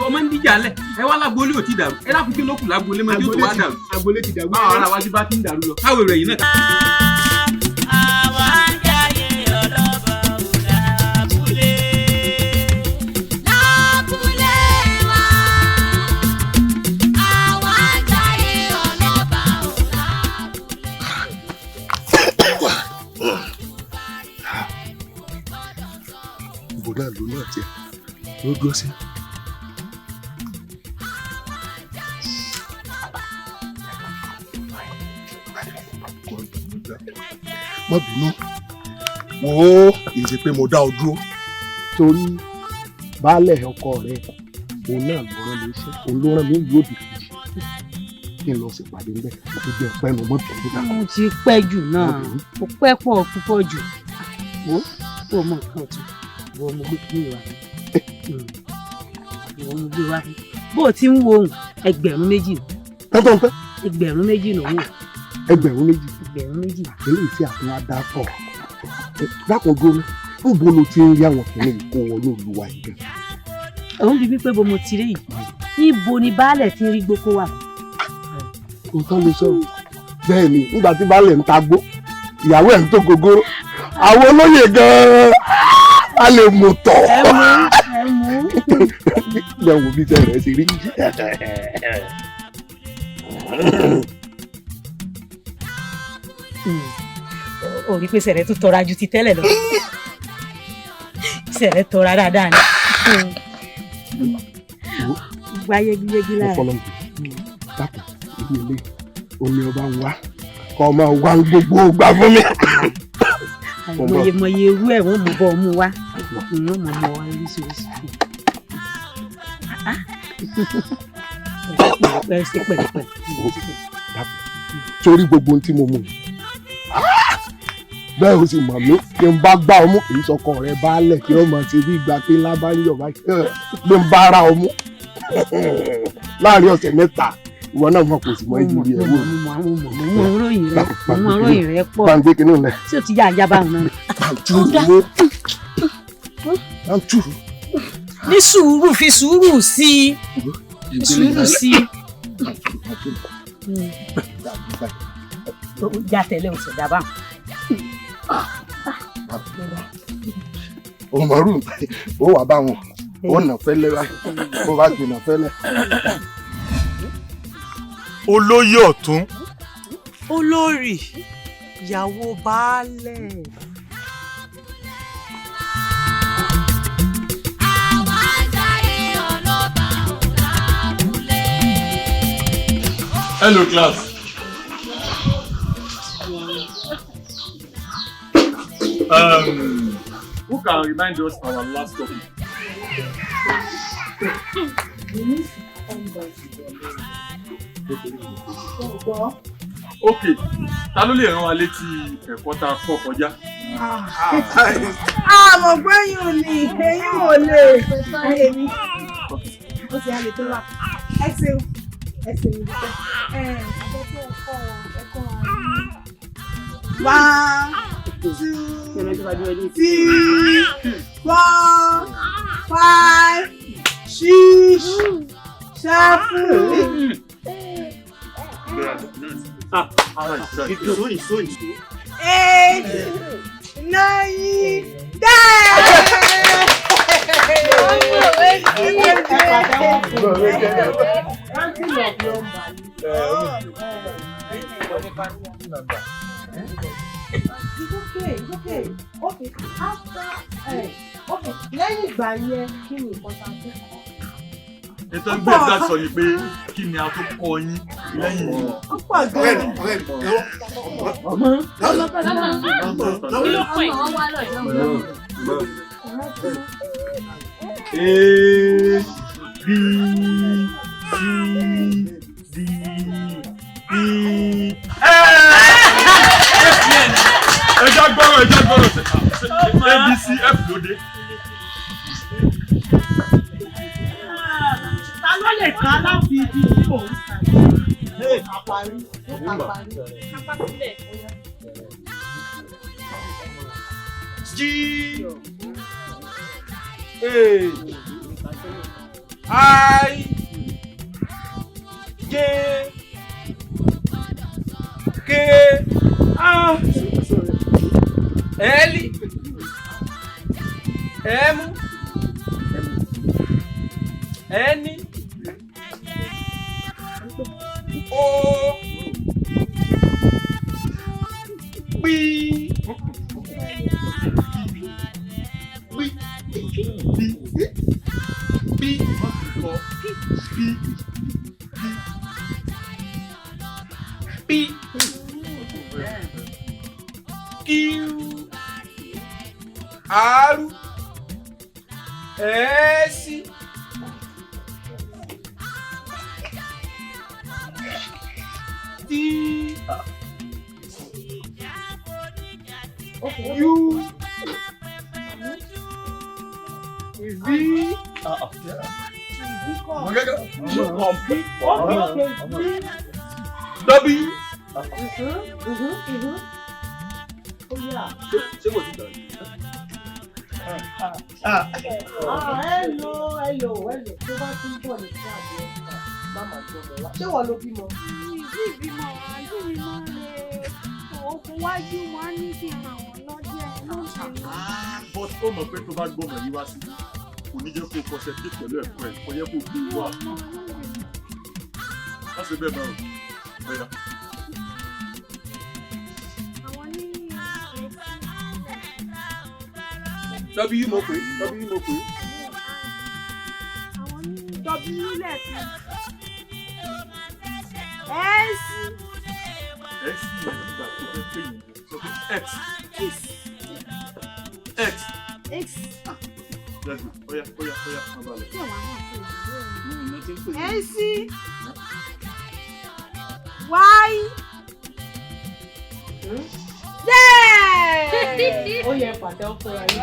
ọmọ ń díjà lẹ̀, ẹ wá lágboolé ò ti dàrú, ẹ lákùn kí ló kù lágboolé mọ́ tí ó tó wá dàrú. Agboolé ti dàrú. Báwo ara wájú bá ti ń dàrú lọ káwé rẹ̀ yìí náà. Àwa ń jayé ọlọ́ba ò lábúlé. Lábúlé wa, àwa ń jayé ọlọ́ba ò lábúlé. Ìbò náà ló náà tiẹ̀ ló dúró sí. Má bínú, wò ó, kì í ṣe pé mo dá ọ dúró torí baálẹ̀ ọkọ rẹ òun náà ló rán mi iṣẹ́, òun ló rán mi ìlú òdì kejì kí n lọ ṣèpàdé ńbẹ̀ tó jẹ́ pẹ́nu. Mọ́ bínú dákun. Mo ti pẹ́ jù náà, ó pẹ́ pọ̀ púpọ̀ jù. Wo ó mọ nǹkan ọ̀tún, wo mo gbé kí wá, wo mo gbé wá fún. Bó o ti ń wo òun, 2,000. Tọ́tọ̀ ń pẹ́. 2,000 lòun. 2,000. 2,000. Eléyìí tí àtúnwá dá pọ̀ dákun dúró, níbo ló ti ń rí àwọn kìnìún kó wọn ní olúwa yìí gan. Òun bí wípé bo mo ti rí yìí, níbo ni baálẹ̀ ti ń rí gbókó wà. Nǹkan ló sọ bẹ́ẹ̀ ni, nígbà tí baálẹ̀ ń tagbó, ìyàwó ẹ̀ ń tó gogoro, àwọn olóyè gan-an a lè mú tọ̀. Ẹ mú, ẹ mú. Bẹ́ẹ̀ wo bí sẹ́rẹ̀ ṣe rí. Ó rí pé sẹ̀rẹ̀ tún tọra ju ti tẹ́lẹ̀ lọ. Sẹ̀rẹ̀ tọra dáadáa ni. Gba yegiyegi lára. Mo fọlọ́ dákun, ibi ilé omi ọba ń wá kọ́ ọ máa wá gbogbo gbà fún mi. Mọye irú ẹ̀ wọ́n mú bọ́ ọ mú wá. Wọ́n mú mọ́ wá oríṣiríṣi. Pẹ̀lẹ́pẹ̀lẹ́ sí pẹ̀lẹ́pẹ̀lẹ́. Dákun, torí gbogbo ohun tí mo mú yìí, Bẹ́ẹ̀ o sì mọ̀ mí kí n bá gbá ọmú kì í sọkọ rẹ baálẹ̀ kí ó mọ̀ ṣe bí ìgbà pé ńlá bá ń yọ̀ báyìí bí n bá ra ọmú láàrin ọ̀sẹ̀ mẹ́ta ìwọ náà mọ̀ kò sì mọ ìrírí ẹ̀ wò. Mo ń ròyìn rẹ, mo ń ròyìn rẹ pọ̀. Bá ń gbé kinní lẹ̀. Tí o ti yá ajá báwọn náà. Bá ń tú owó. Bá ń tú. Ní sùúrù, fi sùúrù sí i. Fi sùúrù sí i. Já tẹ̀lé oṣù dábàá. Òmòrú ó wà bá wọn, ó nà fẹ́lẹ́ báyìí, ó bá gbìnà fẹ́lẹ́. Olóyè ọ̀tún. Olórí ìyàwó baálẹ̀. Hello class. Who can remind us our last topic? Okay, ta ló lè rán wa létí ẹ̀kọ́ tá a kọ́ kọjá? Àmọ̀ pé eyín ò ní, eyín ò lè. Èmi, ó ti á lè tó wà. Ẹ ṣeun, ẹ ṣeun dúpẹ́. Ẹ ẹ̀kọ́ tó kọ́ ẹ̀kọ́ 1, 2, 3, 4, 5, 6, 7. 8, 9, 10. It's okay, it's okay. Okay, after, okay, lẹ́yìn ìgbà yẹn, kí ni nǹkan tá a tún kọ́? Ètò ìgbé ìgbà sọ yìí pé kí ni a tún kọ́ yín lẹ́yìn. Ó pọ̀ gan-an. A B C D E F. Ẹja gbọ́rọ̀, ẹja gbọ́rọ̀, A B C F ló dé. Ta ló lè kà láti ibi tí mò ń kà? Àparí, àparí, àpasílẹ̀. G A I J K L M N O P P P Q R S T U V W. Ṣé kò sí ìtàn? Hello, hello, hello. Tó bá tún bọ̀ ní kíláàsì ẹ̀ka, má máa gbọ́ bọ̀ wá. Ṣé wọ́n ló bímọ? Ìdí ìbímọ àǹtí mi máa ń lè okun wájú wọn ní kí n ràn wọ́n lọ́jọ́ ẹ̀ náà ṣe ní. But ó mọ̀ pé tó bá gbọ́mọ̀ yìí wá sí kò ní jẹ́ kó o concentrate pẹ̀lú ẹ̀kọ́ ẹ̀, kò yẹ kó o gbé wá. Má ṣe bẹ́ẹ̀ báwo. Bẹ́ẹ̀. W mo pè, W mo pè. W lẹ́ẹ̀kan. S. S yẹn nígbà tó fẹ́ pè yín sọ pé X. X. X. Let's go. Oya, oya, oya, má balẹ̀. S. Y. Z. Ó yẹ pàtẹ́wọ́ fúnra yín.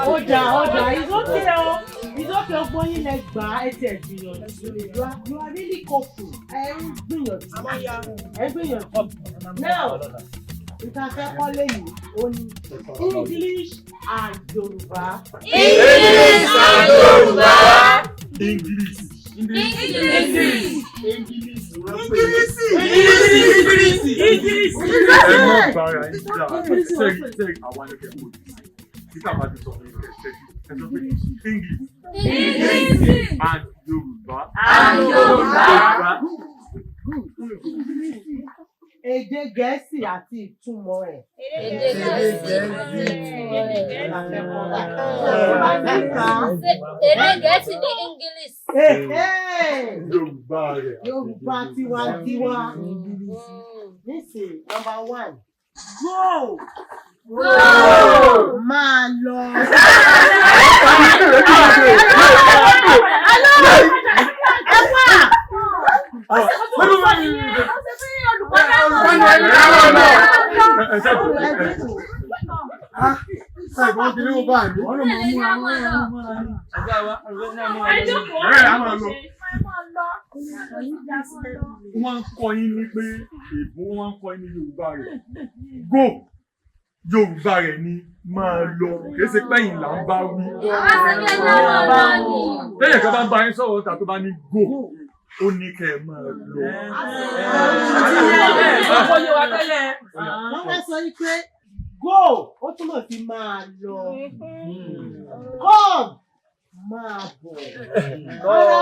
Ó dà, ó dà, it's okay o. It's okay, ọgbọ́n yín lẹ gbà á, ẹ tiẹ̀ gbìyànjú. You are really coping. Ẹ ń gbìyànjú. Ẹ ń gbìyànjú. Now, nǹkan afẹ́ kọ́ lẹ́yìn ó ní English and Yorùbá. English and Yorùbá. English. English. English. English. Ẹ má bára yín jà. Sẹ́yìn àwa ni kẹ́ kó títà bá ti sọ fún yín kẹ́ ṣẹ́jú. Ẹ sọ pé English. English. And Yorùbá. And Yorùbá. Èdè Gẹ̀ẹ́sì àti ìtumọ̀ ẹ̀. Èdè Gẹ̀ẹ́sì àti ìtumọ̀ ẹ̀. Èdè Gẹ̀ẹ́sì ní English. Yorùbá rẹ̀. Yorùbá tiwantiwa. Nísìnyí, number one. Go! Go! Máa lọ. Ẹ wá! Wọ́n ń kọ́ yín ní pé èbó, wọ́n ń kọ́ yín ní Yorùbá rẹ̀. Go! Yorùbá rẹ̀ ni máa lọ, kì í ṣe pẹ́yìn là ń bá wí. Lẹ́yìn kan bá ń bá yín sọ̀rọ̀ ta tó bá ní go, ó ní kẹ́ ẹ máa lọ. Wọ́n fẹ́ sọ yí pé go ó túmọ̀ sí máa lọ. Come máa bọ̀. Rárá,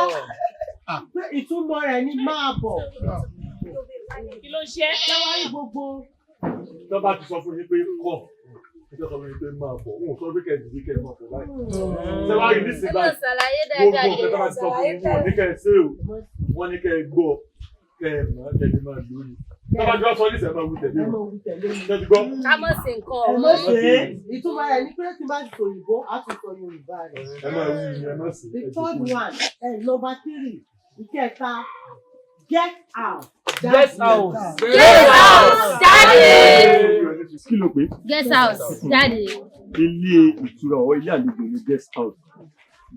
pé ìtumọ̀ rẹ̀ ni máa bọ̀. Kí ló ń ṣe? Ṣé wàá rí gbogbo? Tó bá ti sọ fún yín pé kọ̀, ẹ sọ fún yín pé máa bọ̀, òun ò sọ pé kẹ́ ẹ dìde kẹ́ ẹ máa bọ̀ báyìí. Ṣé wàá rí nísìnyí báyìí? Gbogbo nǹkan tó bá ti sọ fún yín, wọ́n ní kẹ́ ẹ ṣe o, wọ́n ní kẹ́ ẹ gbọ́, kẹ́ ẹ mọ̀, kẹ́ ẹ lè máa lò ó ni. Tó bá ti wá sọ nísìnyí, ẹ máa wí tẹ̀lé o. Ṣé ti gbọ́? Ká mọ̀ sí nǹkan Ẹ mọ̀ ṣe é. Ìtumọ̀ rẹ̀ ni pé tí bá ti sọ òyìnbó, á tún sọ Yorùbá rẹ̀. Ẹ máa wí ni, ẹ má ṣe. The third one, number three, ìkẹta, get out. Get out. Get out. Jáde. Kí ló pé? Get out. Jáde. Ilé ìtura ọ̀ ilé àlejò ni guest house.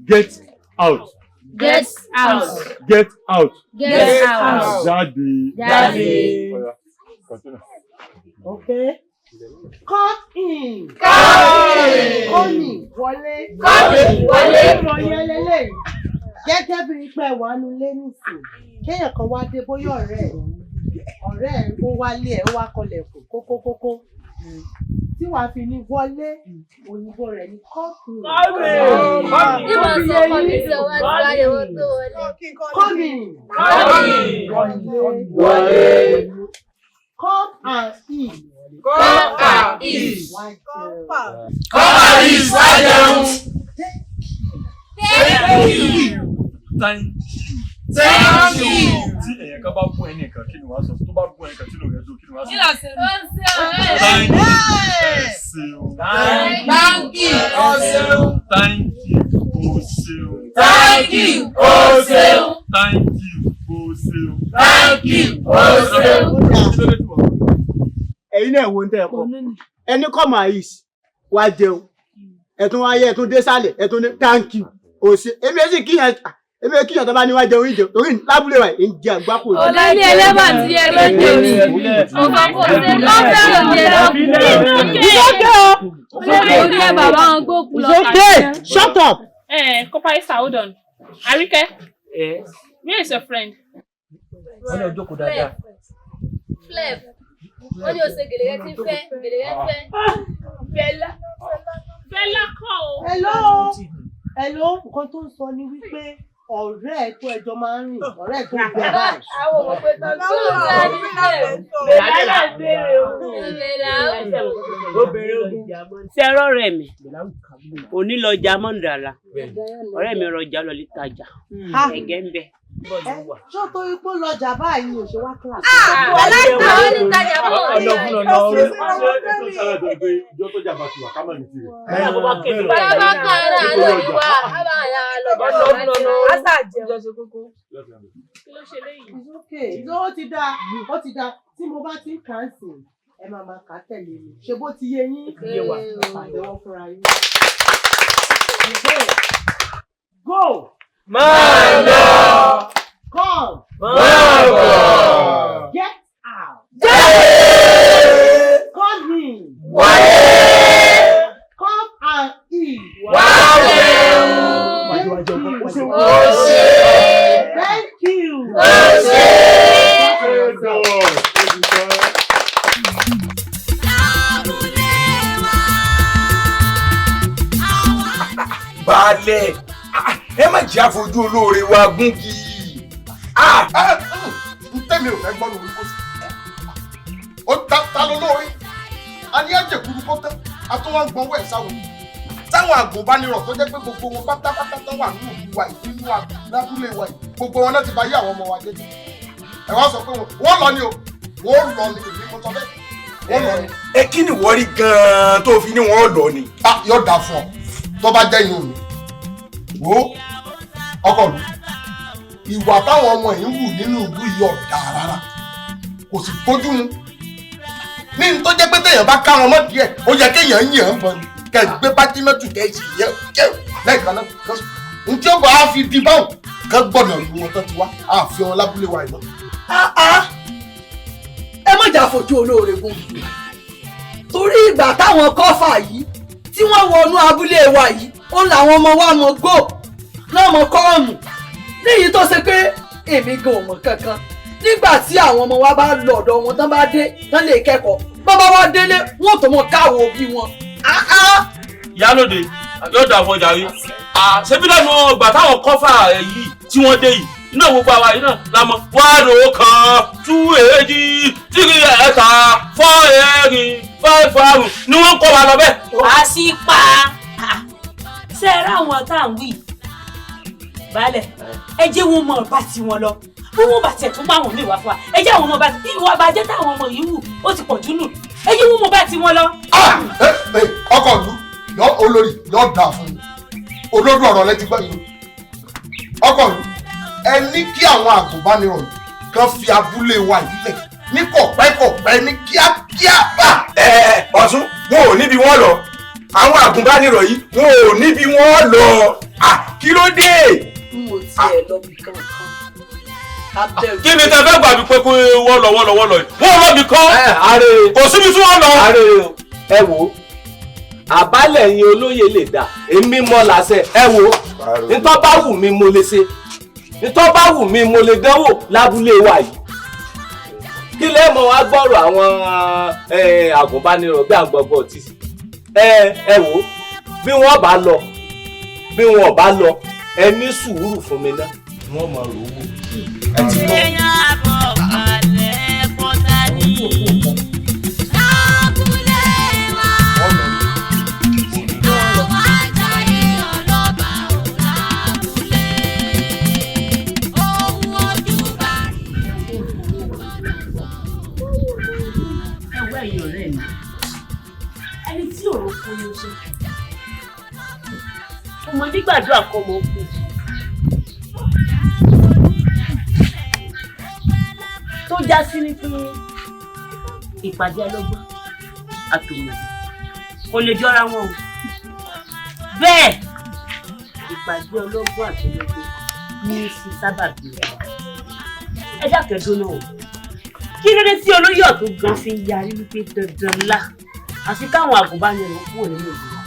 Get out. Get out. Get out. Get out. Jáde. Jáde. Ọ̀yá, continue. Okay. Cut in. Cut in. Kọ́nì wọlé. Come in, wọlé. Ìròyìn ẹlẹ́lẹ́yìí. Gẹ́gẹ́ bí pé wà nù lé nìsín, kéèyàn kan wá dé bóyá ọ̀rẹ́ ẹ̀ ó wálé ẹ̀ ó wá kọlẹ̀kùn kókókókó. Tí wàá fi ní wọlé, òyìnbó rẹ̀ ní come in. Bí mo sọ kọ́ mi sí ọwọ́ tí wáyé owó tó wọlé. Come in. Come in. Wọlé. Come and eat. Come and eat. Wá jẹun. Come and eat, wá jẹun. Thank you. Thank you. Thank you. Tí èèyàn kan bá gún ẹnì kan, kí ni wàá sọ? Tó bá gún ẹnì kan tí lòun rẹ̀ dùn, kí ni wàá sọ? Thank you. Ẹ ṣeun. Thank you. Ẹ ṣeun. Thank you. O ṣeun. Thank you. O ṣeun. Thank you. O ṣeun. Thank you. O ṣeun. Ẹ̀yin náà wo ń tẹ́ ẹ kọ́ ẹni come and eat, wá jẹun, ẹ̀tún wáyé, ẹ̀tún dé sálẹ̀, ẹ̀tún ní thank you ò ṣe. Èmi èsì kíyàn, èmi èsì kíyàn tó bá ní wá jẹun ìjẹun torí lábúlé wa ń jẹ àgbákò. Ọ̀la ilé ẹlẹ́bà tí ẹ ló jẹ mi. Mo sọ fún ọ ṣe ló fẹ́ràn jẹ lọ. Olórí orí ẹ bàbá wọn gbókù lọ. It's okay. Shut up. Kopaisa, hold on. Arike, where is your friend? Wọ́n ní ọjọ́ kò dáadáa. Flef. Wọ́n ní o ṣe gèlè rẹ tí ń fẹ́, gèlè rẹ ń fẹ́. Bella. Bella kọ́ o. Hello. Hello. Nǹkan tó ń sọ ni wípé ọ̀rẹ́ ẹ̀ tó ẹjọ́ máa ń rìn, ọ̀rẹ́ ẹ̀ tó ń gbẹ báyìí. Àwọn ọmọ pé tán tó ń sá ní Flef. Bella náà béèrè o. Bella. Obìnrin ogun. Ṣé ẹ rọ́ọ̀rẹ́ mi? Òní lọjà Mọ́ndàlá. Ọ̀rẹ́ mi rọjà lọ lítàjà. Ẹ̀gẹ́ ń bẹ. Ṣé o torí pé ó lọjà báyìí ò ṣe wá kíláàsì? Àwọn onítajà bọ̀. Ọ̀nà fún ọ̀nà ọ̀rẹ́. Ṣé ẹ tó sára jọ pé ìjọ tó jà bá ti wà ká má ní tirẹ̀? Bàbá kan náà ló ní wá, á bá yà á lọ. Asa jẹun. ló ṣe léyìí. It's okay. Ó ti dáa, ó ti dáa. Tí mo bá ti ń kà á sìn, ẹ máa máa kà á tẹ̀lé mi. Ṣé bó ti yé yín? Yé wa. Ẹ pàtẹ́wọ́ fúnra yín. Go. Máa lọ. Come. Máa bọ̀. Get out. Jáde. Come in. Wọlé. Come and eat. Wá jẹun. Ó ṣé. Thank you. Ó ṣé. Baálẹ̀, ẹ má jẹ́ àfojú olóore wa gúngi. N tẹ́mi ò fẹ́ gbọ́ lórí kó sí. Ó ta ló lóore. A ní ẹ̀jẹ̀ kúrú kó tán, a tún wá ń gbọ́wọ́ ẹ̀ sáwọn. Táwọn àgùnbánirọ̀ tó jẹ́ pé gbogbo wọn pátápátá tán wà nínú ìlú wa yìí, nínú lábúlé wa yìí, gbogbo wọn náà ti bà yé àwọn ọmọ wa jẹ́. Ẹ wá sọ pé wọ́n lọ ni o, wọ́n lọ ni, èmi mo sọ bẹ́ẹ̀, wọ́n lọ ni. Ẹ kí ni wọ́n rí gan-an tó fi ní wọ́n lọ ni? Yóò dáa fún ọ, tó bá jẹ́ ìyún mi. Wo ọkọ mi, ìwà táwọn ọmọ yìí ń wù nínú ìlú yìí ò dáa rárá, kò sì bójú mu. Ní n tó jẹ́ pé téèyàn bá ká wọn mọ́ díẹ̀, ó yẹ kéèyàn yàn án bọ̀ ni, kẹ́ ẹ gbé bájímẹ́tù kẹ́ ẹ sì yẹ kẹ́ lẹ́ẹ̀kan náà. N tí ó bá a fi di báwọn kẹ́ gbọ́dọ̀ lu wọn tán ti wá, a fi wọn lábúlé wa yìí mọ́. Ẹ má jà fojú olóore gún mi, torí ìgbà táwọn kọ́fà yìí tí wọ́n wọnú abúlé wa yìí, ó làwọn ọmọ wa mọ gò lọ́mọ kọ́ọ̀mù níyì tó ṣe pé èmi gan ò mọ̀ kankan. Nígbà tí àwọn ọmọ wa bá lọ ọ̀dọ̀ wọn tán bá dé tán lè kẹ́kọ̀ọ́, bọ́n bá wá délé wọn ò tó mọ káwọ́ òbí wọn. Ìyálóde yóò dà fún ọjà rí. Ṣebí lẹ́nu ọgbà táwọn kọ́fà yìí tí wọ́n dé yìí, iná gbogbo àwa yìí náà la mọ̀. 1 1 2 2 3 4 4 5 ni wọ́n kọ́ wa lọ bẹ́ẹ̀. Àṣìpa ṣe é ráwọn tá à ń wí baálẹ̀, ẹ jẹ́ wọn mọ̀ bá ti wọn lọ, bí wọn bá tiẹ̀ tún bá wọn míì wá fún wa, ẹ jẹ́ àwọn ọmọ bá ti ìwà bàjẹ́ táwọn ọmọ yìí wù ó ti pọ̀ jù nù, ẹ jẹ́ wọn mọ̀ bá ti wọn lọ. Ọkọ ìlú yọ olórí yọ dà fún mi, olórí ọ̀rọ̀ lẹ ti gbọ́ yìí. Ọkọ ìlú, ẹ ní kí àwọn àgùnbánirọ̀ kan fi abúlé wa yìí lẹ̀ ní kọ̀pẹ́kọ̀pẹ́ ní kíákíá bá. Ọ̀tún, wọn ò níbi wọn lọ. Àwọn àgùnbánirọ̀ yìí wọn ò níbi wọn lọ. Kí ló dé? N ò tiẹ̀ lọ bí kankan. Kí ni tẹ fẹ́ gbà mí pé kó wọ́n lọ wọ́n lọ wọ́n lọ yìí? Wọ́n lọ bí kan. Kò síbi tí wọ́n lọ. Ẹ wo, àbálẹ̀ yín olóyè lè dà, èmi mọ́ làṣẹ. Ẹ wo, ntọ́ bá wù mí mo lè ṣe, ntọ́ bá wù mí mo lè dánwò lábúlé wa yìí. Kí lẹ́ mọ̀ wá gbọ́rọ̀ àwọn àgùnbánirọ̀ bí àgbọ̀gbọ̀ tí. Ẹ wo, bí wọ́n bá lọ, bí wọ́n bá lọ, ẹ ní sùúrù fún mi náà. Wọ́n mọ̀ rò wò. Ẹ ti gbọ́. Ẹ wá ẹ̀yin ọ̀rẹ́ mi, ẹni tí òun kú ni ó ṣe. Ọmọdé gbàdúrà kọ́ ọmọ kú. Tó já sí ní pé ìpàdé ọlọ́gbọ́n àtòmọ̀ kò lè jọra wọn o. Bẹ́ẹ̀ ìpàdé ọlọ́gbọ́n àtòmọ̀ ní í sí sábàbí rẹ̀. Ẹ dákẹ́ dúró o. Kí ló dé tí olóyè ọ̀tún gan fi ń yarí wípé dandan ńlá àfi káwọn àgùnbánirọ̀ kúrò nínú ìlú wa?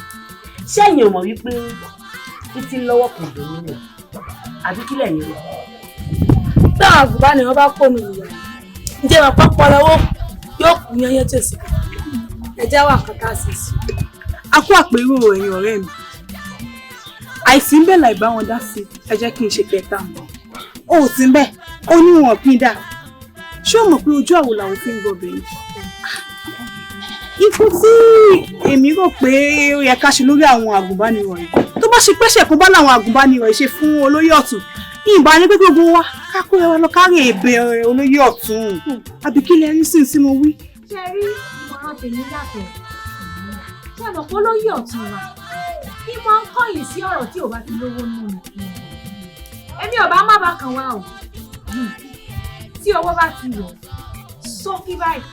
Ṣẹ́yìn ò mọ̀ wípé títí lọ́wọ́ kò dùn nínú àbí kílẹ̀ yín rò? Táwọn àgùnbánirọ̀ bá pò nínú ìyá, ǹjẹ́ wọn pápá lọ́wọ́ yóò kú yányán tí ò sí kankan. Ẹ jẹ́ wà nǹkan tá a sì sí. A kú àpérò ẹ̀yin ọ̀rẹ́ mi. Àìsí ń bẹ̀ láì bá wọn dá sí, ẹ jẹ́ kí n ṣe kẹta mọ́. O ò sí ń bẹ̀, ó ní wọn pín dà. Ṣé o mọ̀ pé ojú àwo làwọn fi ń gbọbẹ̀ ni? Ikú tí èmi rò pé ó yẹ ká ṣe lórí àwọn àgùnbánirọ̀ yìí. Tó bá ṣe pẹ́ṣẹ̀ kan bá làwọn àgùnbánirọ̀ yìí ṣe fún olóyè ọ̀tún. Ìbá ní pé gbogbo wa ká kó ẹwà lọ kárí ìbẹ̀rẹ̀ olóyè ọ̀tún. Àbí kí lẹ rí sí tí mo wí? Ṣé rí ìmọ̀ràn tèmi yàtọ̀? Ṣé mọ̀ pé olóyè ọ̀tún wa ní máa ń kọ̀yìn sí ọ̀rọ̀ tí ò bá ti lówó nù ni? Èmi ò bá má bá kan wá o. Tí ọwọ́ bá ti wọ̀ sókí báyìí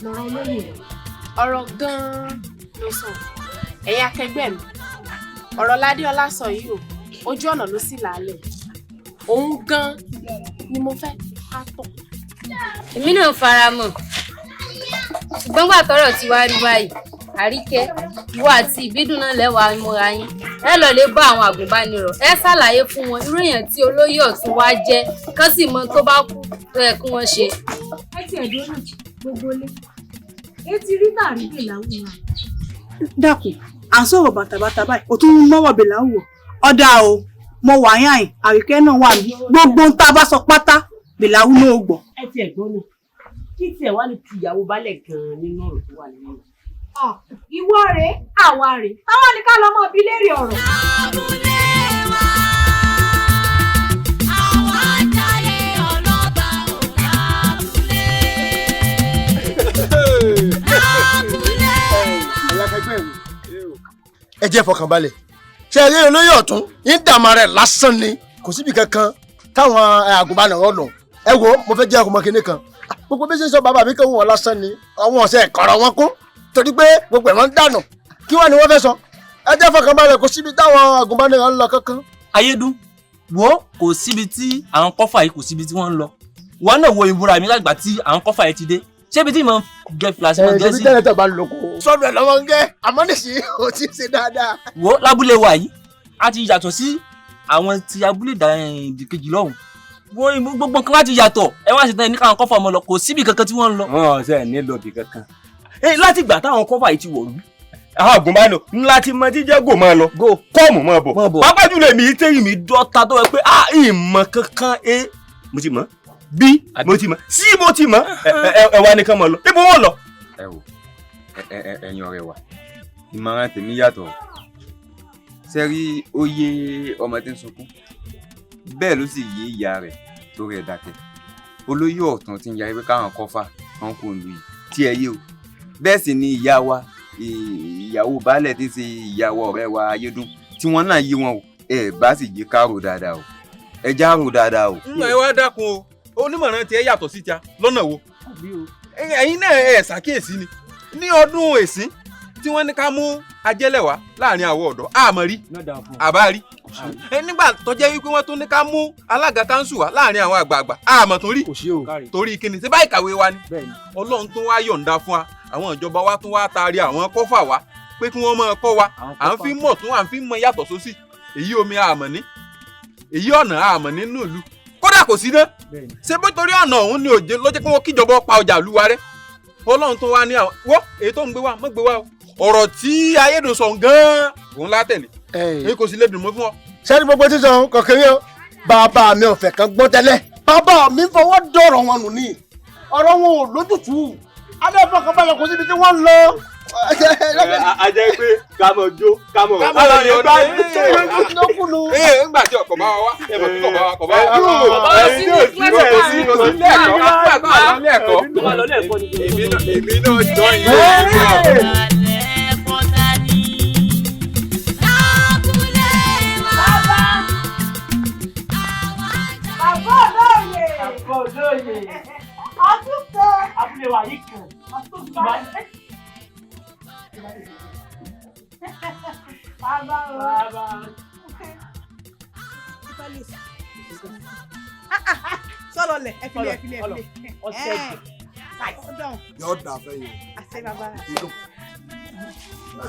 lọ́rọ̀ olóyè rẹ̀. Ọ̀rọ̀ gan-an ló sọ. Ẹ̀yin akẹgbẹ́ mi, ọ̀rọ̀ Ládéọlá sọ yìí o, ojú ọ̀nà ló sì làálẹ̀. Òun gan-an ni mo fẹ́ ká tọ̀. Èmi náà fara mọ́, ṣùgbọ́n gbà tọ́rọ̀ ti wá rí báyìí, Àríkẹ́, ìwọ àti Ìbídùn náà lẹ́wàá múra yín. Ẹ lọ lè bá àwọn àgùnbánirọ̀, ẹ ṣàlàyé fún wọn irú èèyàn tí olóyè ọ̀tún wá jẹ́, kán sì mọ tó bá kú tó yẹ kí wọ́n ṣe. Ẹ tiẹ̀ dúró náà gbogbo ilé. Etí rí tàrí bèlà wù wá. Dákun, à ń sọ̀rọ̀ bàtàbàtà báyìí, o tún ń mọ́wọ́ bèlà wù ọ́. Ọ̀dà o, mo wà yáìn, Àríkẹ́ náà wà mí. Gbogbo ohun tá a bá sọ pátá, bèlà wù náà gbọ́. Ẹ tiẹ̀ gbọ́ náà, kí tiẹ̀ wá ní ti ìyàwó baálẹ̀ gan-an nínú ọ̀rọ̀ tó wà nínú rẹ̀? Ìwọ rèé, àwa rèé, táwọn ní ká lọ mọ bí léèrè ọ̀rọ̀. Ẹ jẹ́ fọkànbalẹ̀, ṣe eré olóyè ọ̀tún ń dààmú rẹ̀ lásán ni, kò síbi kankan táwọn àgùnbánirọ̀ lọ. Ẹ wo, mo fẹ́ jẹ́ ọkùnrin kinní kan, gbogbo bí ṣe ń sọ bàbá mi kí wọ́n lásán ni, àwọn ọ̀sẹ̀ kọ̀rọ̀ wọn kún torí pé gbogbo ẹ̀ wọ́n ń dànù. Kí wọ́n ní wọ́n fẹ́ sọ? Ẹ jẹ́ fọkànbalẹ̀, kò síbi táwọn àgùnbánirọ̀ ń lọ kankan. Ayédùn, wo kò síbi tí àwọn kọ́fà yìí, kò síbi tí wọ́n ń lọ. Wọn náà wo ìbúra mi lágbà tí àwọn kọ́fà yìí ti dé. Ṣé ibi tí mo gẹ fìlà sí mo gẹ sí. Ẹ ṣe bí tẹ́lẹ̀ tó bá ń loko. Sọ́dọ̀ ẹ̀ lọ́wọ́ ń gẹ́, àmọ́ nísìnyí ò ti ṣe dáadáa. Wo lábúlé wa yìí, a ti yàtọ̀ sí àwọn ti abúlé ìdìkejì lọ́hùn. Wo gbogbo nǹkan láti yàtọ̀, ẹ wá sí tán ní káwọn kọ́fà ọmọ lọ, kò síbi kankan tí wọ́n ń lọ. Wọn ò sẹ́ẹ̀ ní lọ́ọ̀bì kankan. Láti ìgbà táwọn kọ́fà yìí ti wọ̀lú, àwọn àgùnbánirọ̀ ńlá ti mọ jíjẹ́ gò máa lọ, kọ́ọ̀mù máa bọ̀. Pápá jùlọ èmi tẹ́yìn mi dọ́ta tó wẹ pé a ìmọ̀ kankan e mo ti mọ̀, b mo ti mọ̀, c mo ti mọ̀, ẹ wá nìkan mọ̀ lọ, ibo wọn lọ. Ẹ wò, ẹ̀yin ọ̀rẹ́ wa, ìmọ̀ràn tèmi yàtọ̀. Ṣé rí ó yé ọmọ tí ń sunkún, bẹ́ẹ̀ ló sì yé ìyá rẹ̀ tó rẹ̀ dákẹ́. Olóyè ọ̀tún ti ń yarí pé káwọn kọ́fà kan kò lù yìí tí ẹ yé o. Bẹ́ẹ̀ sì ni ìyá wa, ìyàwó baálẹ̀ tí ń ṣe ìyàwó ọ̀rẹ́ wa Ayédùn, tí wọ́n náà yé wọn o. Ẹ bá sì yé ká rò dáadáa o, ẹ já rò dáadáa o. Ẹ wá dákun o, onímọ̀ràn tiẹ̀ yàtọ̀ sí tíá lọ́nà wo? Ẹ̀yin náà ẹ ṣàkíyèsí ni ní ọdún èsín tí wọ́n ní ká mú ajẹ́lẹ̀ wá láàrin àwọn ọ̀dọ́, àmọ́ rí àbá rí. Nígbà tó jẹ́ wípé wọ́n tún ní ká mú alága káńsù wá láàrin àwọn àgbààgbà, àmọ́ tún rí. Torí kíni ṣé báyìí kàwé wa ni? Ọlọ́run tún wá yọ̀ǹda fún wa, àwọn ìjọba wa tún wá taari àwọn kọ́fà wá pé kí wọ́n máa kọ́ wa. À ń fi mọ̀ tún, à ń fi mọ̀ yàtọ̀ sósì. Èyí omi àmọ̀ ní, èyí ọ̀nà àmọ̀ nínú ìlú, kódà kò sí ná. Ṣé bó torí ọ̀nà òun ni òjé ló jẹ́ kí wọ́n kíjọba pa ọjà ìlú wa rẹ́? Ọlọ́run tún wá ní àwọn wọ́ èyí tó ń gbé wá mọ́ gbé wá o. Ọ̀rọ̀ tí Ayédùn sọ gan-an òun látẹ̀lé, èyí kò sí lè dùn mọ́ fún ọ. Sẹ́ni gbogbo sísọ kọ̀kẹ́rẹ́ o, bàbá mi ò fẹ́ kan gbọ́ tẹ́lẹ̀. Bàbá mi fọwọ́ dọ̀rọ̀ wọn nù ní, ọ̀rọ̀ wọn ò lójútùú. Adé fọkànbalẹ̀, kò síbi tí wọ́n ń lọ. A jẹ́ pé ká mọ̀ jó, ká mọ̀ ká mọ̀ yọ bá yìí. Ńgbà tí ọkọ̀ bá wa wá, ẹ mọ̀ kí kọ̀ bá wa kọ̀ bá wa. Ẹ̀yin tí ò sí kò sí kò sí ilé ẹ̀kọ́, nígbà tó wà lọ ilé ẹ̀kọ́. Èmi náà jọ ìyẹn. Bàbá olóyè. Bàbá olóyè. Ọdún kan. Abúlé wa yìí kan. Bàbá o. Bàbá. Sọlọlẹ, ẹ filẹ, ẹ filẹ, ẹ filẹ. Ọ̀sẹ̀ jù. Yóò dà fẹ́ yẹn. Àṣẹ bàbá.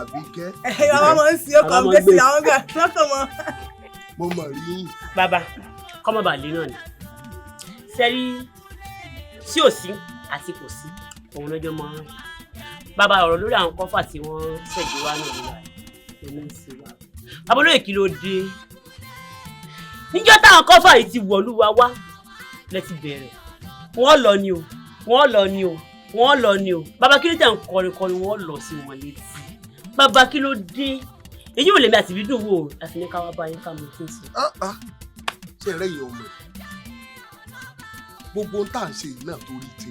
Àbíkẹ́. Bàbá máa ń sin ọkọ̀ gbé sí àwọn gbà lọ́kàn mọ́. Mo mọ̀ rí yín. Bàbá, kọ́mọ bàlẹ́ náà ni. Sẹ́rí sí ò sí àti kò sí, òun lọ́jọ́ máa ń rìn. Bàbá, ọ̀rọ̀ lórí àwọn kọ́fà tí wọ́n ṣẹ̀gbẹ́ wá náà nígbà yìí ń ṣe wá. Bàbá olóyè, kí ló dé? Níjọ́ táwọn kọ́fà yìí ti wọ̀lú wa wá lẹ ti bẹ̀rẹ̀. Wọ́n lọ ni o, wọ́n lọ ni o, wọ́n lọ ni o. Bàbá, kí ló tẹ̀ ń kọrin kọrin wọ́n lọ sí wọn létí? Bàbá, kí ló dé? Èyí ò lèmi àti ìbídùn wò ó, àfi ní ká wá bá yín ká mọ tí ń sè. Ṣé ẹ̀rẹ́ yìí ọmọ gbogbo ń tà ń ṣe yìí náà torí ti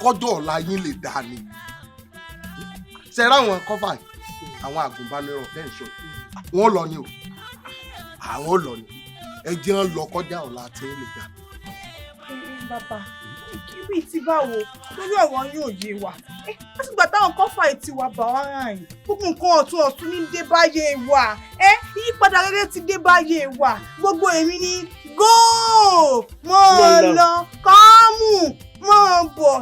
kọjọ́ ọ̀la yín lè dáa ni? Ṣe ráwọn kọ́fà yìí, àwọn àgùnbánirọ̀ tẹ́ ń sọ, wọ́n lọ ni o, àwọn lọ ni. Ẹ jẹ́ ń lọ kọjá ọ̀la tí ń lè dáa. Bàbá, kí bíi ti báwo lórí ọ̀rọ̀ yóò yé wa. Látìgbà táwọn kọ́fà ètí wa bà wá ràn yìí, gbogbo nǹkan ọ̀tun ọ̀tun ní dé báyé wa. Ìyípadà rere ti dé báyé wa. Gbogbo èmi ni góò mọ́ ọ lọ kọ́ọ̀mù mọ́ ọ bọ̀.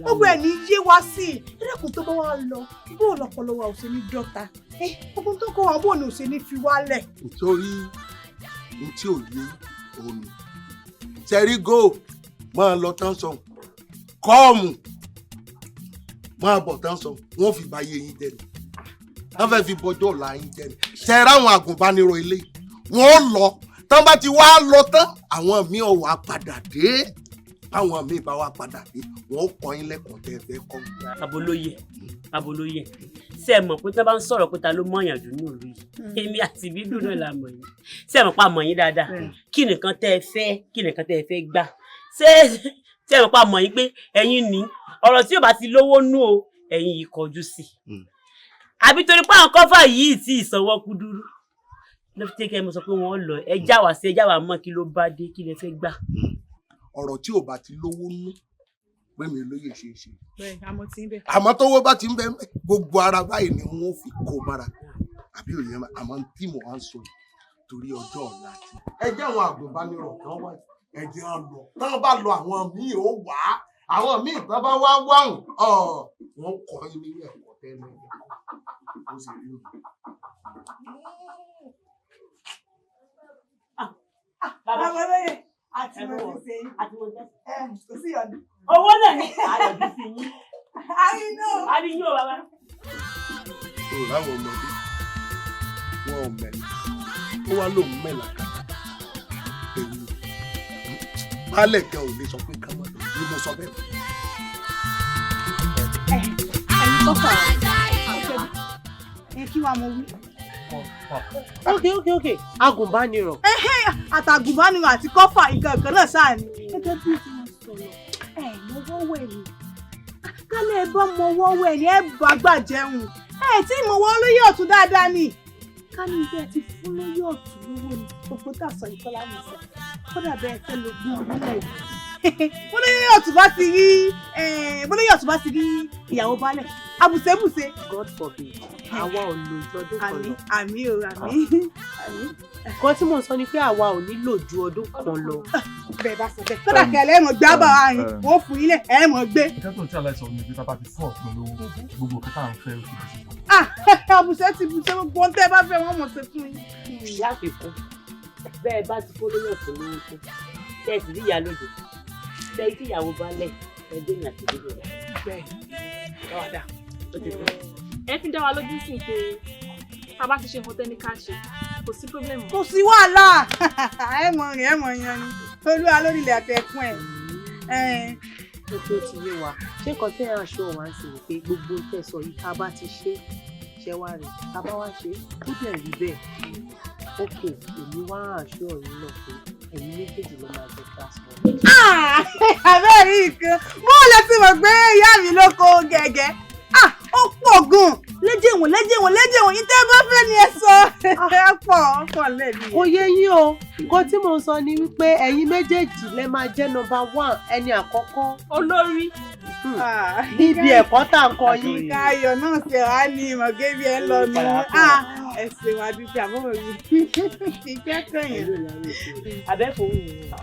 Gbogbo ẹ̀ ní yé wa sí i. Ẹ̀dẹ́kùn tó bá wa lọ, bó lọ́pọlọ wa ò ṣe ní dọ́ta. Gbogbo tó kọ́ wa bó ni ò ṣe ní fi wálẹ̀. Nítorí n tí ò yé òun ni sẹ́rí góò máa lọ tán sọ kọ́ọ̀mù máa bọ̀ tán sọ wọ́n fi bá yé yín jẹ ni wọ́n fẹ́ẹ́ fi bọjọ́ ọ̀la yín jẹ ni ṣe ráwọn àgùnbánirọ̀ ilé wọ́n lọ tán bá ti wá lọ tán àwọn míì ò wá padà dé báwọn míì bá wá padà dé wọ́n kọ́ yín lẹ́kọ̀ọ́ tẹ́ ẹ fẹ́ kọ́. Abolóye ṣé ẹ mọ̀ pé tí wọ́n bá ń sọ̀rọ̀ pé ta ló mọ̀yàn jù ní ìlú yìí, èmi àti Ìbídùn náà la mọ̀ yín. Ṣé ẹ mọ̀ pa mọ̀ yín dáadáa? Kí nìkan tẹ́ ẹ fẹ́, kí nìkan tẹ́ ẹ fẹ́ gbà? Ṣé ẹ mọ̀ pa mọ̀ yín pé ẹ̀yin ní ọ̀rọ̀ tí yóò bá ti lówó nú o, ẹ̀yin yìí kọjú sí i. Àbí torí pé àwọn kọ́fà yìí ti ìsanwó kúdúrú ló fi tẹ́kẹ́ mo sọ pé wọ́n lọ ẹ já wa sí, ẹ já wa mọ́ kí ló bá dé, kí lẹ fẹ́ gbà. Ọ̀rọ̀ tí ò bá ti lówó nú pé mi lóye ṣe é ṣe. Àmọ́ tówó bá ti ń bẹ gbogbo ara báyìí ni wọ́n fi kó mara àbí òye àmọ́ tí mò ń sọ torí ọjọ́ ọ̀la ti. Ẹ jẹ́ àwọn àgùnbánirọ̀ kan wá, ẹ jẹ́ á lọ tán bá lọ àwọn míì ó wá, àwọn míì tán bá wá wáhùn wọ́n kọ́ yín ní ẹ̀kọ́ tẹ́lẹ̀ ó sì rí òun. Bàbá olóyè àti mo ti ṣe yín kò sí ọ̀nà. Owó náà ní àyọ̀dún sí yín. Àrínú. Àrínú bàbá. O láwọn ọmọdé wọn ò mẹ́lá, ó wá lóun mẹ́lá kàkà ewu baálẹ̀ gan ò lè sọ pé ká má lọ bí mo sọ bẹ́ẹ̀. Ẹ̀yin kọ́fà ẹ kí wàá mo wí. Ok agùnbánirọ̀. Àtàgùnbánirọ̀ àti kọ́fà ìkankan náà sáà ni. Gẹ́gẹ́ bí ti mo sọ̀rọ̀ ẹ mọwọ́ wẹ̀ ni, kálẹ̀ ẹ bá mọwọ́ wẹ̀ ni ẹ bá gbà jẹun. Ẹ tí mọwọ́ lóyè ọ̀tún dáadáa ni. Ká ní ibi ẹ ti fún lóyè ọ̀tún lówó ni gbogbo tà sọ ìkọlá mi sọ kódà bẹ́ẹ̀ fẹ́ lo gún ọdún lẹ́yìn. Bólóyè ọ̀tún bá ti rí bólóyè ọ̀tún bá ti rí ìyàwó baálẹ̀ àbùsẹ̀bùsẹ̀. God forbid, àwa ò lò ju ọdún kan lọ. Àmì o àmì. Nǹkan tí mò ń sọ ni pé àwa ò ní lò ju ọdún kan lọ. Bẹ́ẹ̀ bá sọ bẹ́ẹ̀ kódà kẹlẹ́ ẹ̀ mọ̀ gbé àbá wa yín wọ́n fún yín lẹ̀ ẹ̀ mọ̀ gbé. Ìjọ tó ń tí aláìsàn ní ibi tá a bá ti fún ọ̀tún lówó gbogbo òkè tá à ń fẹ́ oṣù tó ṣe. Àbùsẹ̀ ti bùsẹ̀ gbogbo ohun tẹ́ ẹ bá fẹ́ wọ́n mọ̀ ṣe fún yín. Ìyá àfikún bẹ́ẹ̀ bá ti kó lóyún ọ̀tún lówó tó tẹ́ ẹ sì rí ìyá lóde tẹ́ ẹ tí ìyàwó bá lẹ̀ ẹ gbé ní àti ìdílé rẹ̀. Ẹ fi dá wa lójú sí pé tá a bá ti ṣe nǹkan tẹ́ni ká ṣe kò sí problem. Kò sí wàhálà, ẹ mọ̀ rìn ẹ mọ̀ yan ni olúwa lórí ilẹ̀ àtẹ̀kùn ẹ̀. Ó tó ti yé wa, ṣé nǹkan tẹ́ ẹ aṣọ wa ń sìn ni pé gbogbo tẹ́ sọ yìí tá a bá ti ṣe ṣe wá rè tá a bá wá ṣe ó dẹ̀ rí bẹ́ẹ̀. Ok, èmi wá aṣọ yìí náà pé ẹ̀yin méjèèjì ló máa jẹ class one. Àbẹ́rẹ́ rí nǹkan bó lè ti mọ̀ pé ìyá mi ló kó gẹ̀gẹ́ ó pọ̀ gan-an léjèwọ̀n léjèwọ̀n léjèwọ̀n yìí tẹ́ bá fẹ́ ni ẹ sọ ẹ pọ̀ pọ̀ lẹ́bi. Kò yé yín o, nǹkan tí mò ń sọ ni wípé ẹ̀yin méjèèjì lẹ máa jẹ́ nọ́mbà 1 ẹni àkọ́kọ́. Olórí. Níbi ẹ̀kọ́ tá à ń kọ́ yín. Nǹkan ayọ̀ náà ṣe wá ní ìmọ̀gé bí ẹ lọ nù. Ẹ ṣe wá dúpẹ́ àbúrò mi. Ìkẹ́kọ̀ọ́ yẹn. Abẹ́fọ́ òun.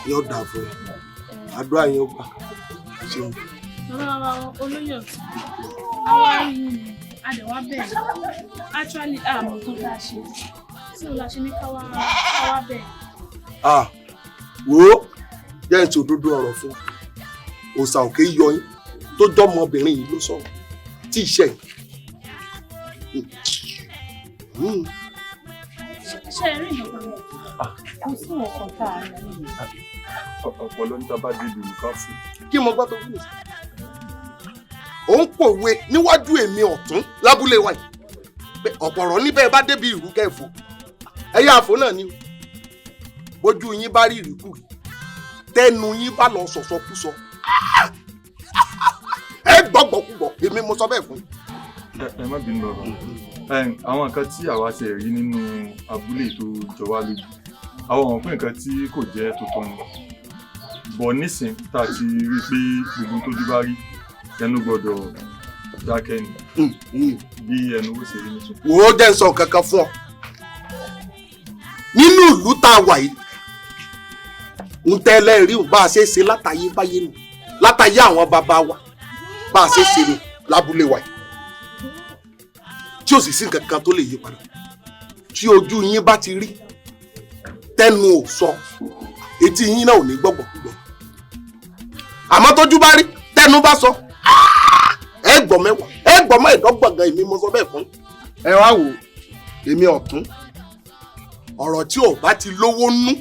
Yóò dà fún ẹ, àdúrà yẹn ó gbà ṣeun. Bàbá olóyè ọ̀tún, àwa rí i a dẹ̀ wá bẹ̀rẹ̀ actually àmọ́ tó dáa ṣe tí o la ṣe ní káwá bẹ̀rẹ̀. Wo jẹ́ ẹ̀ tí òdodo ọ̀rọ̀ fún òòsà òkè yọ yín tó jọmọbìnrin yìí ló sọ̀rọ̀ tí ìṣe yìí. Ṣé ẹ rí nǹkan kan? Kò sí nǹkan tá a rí nìyí. Ọ̀pọ̀lọ́ ní tábà débi olùkọ́ fún. Kí mo gbọ́ tó wí nìyí. Ò ń pòwe níwájú èmi ọ̀tún lábúlé wa yìí pé ọ̀pọ̀rọ̀ níbẹ̀ bá débi ìrú kẹfò ẹ̀yà àfò náà ni bójú yín bá rí ìrìkúrì tẹnu yín bá lọ sọ̀sọkúsọ ẹ gbọ́gbọ́kúgbọ̀ èmi mo sọ bẹ́ẹ̀ fún yín. Ẹ má bínú bàbá, àwọn nǹkan tí àwa ṣe rí nínú abúlé tó jọ wá lójú, àwọn ọ̀hún pé nǹkan tí kò jẹ́ tuntun ni, bọ̀ nísìn tá a ti rí i pé gbogbo tójú bá rí ẹnu gbọ́dọ̀ dákẹ́ ni bí ẹnu ó ṣe rí nísìn. Wò ó jẹ́ ń sọ kankan fún ọ nínú ìlú tá a wà yìí ń tẹ́lẹ̀ rí bá a ṣe ṣe látàyé báyé nù látàyé àwọn bàbá wa bá a ṣe ṣe nù lábúlé wa yìí tí ò sì sí nǹkan kan tó lè yí padà. Tí ojú yín bá ti rí tẹnu ò sọ, etí yín náà ò ní gbọ́gbọ̀kúgbọ̀, àmọ́ tójú bá rí tẹnu bá sọ, ẹ gbọ́ mẹ́wàá ẹ gbọ́ mẹ́ẹ̀ẹ́dọ́gbọ̀n gan, èmi mo sọ bẹ́ẹ̀ fún ẹ. Wá wò èmi ọ̀tún, ọ̀rọ̀ tí ò bá ti lówó nú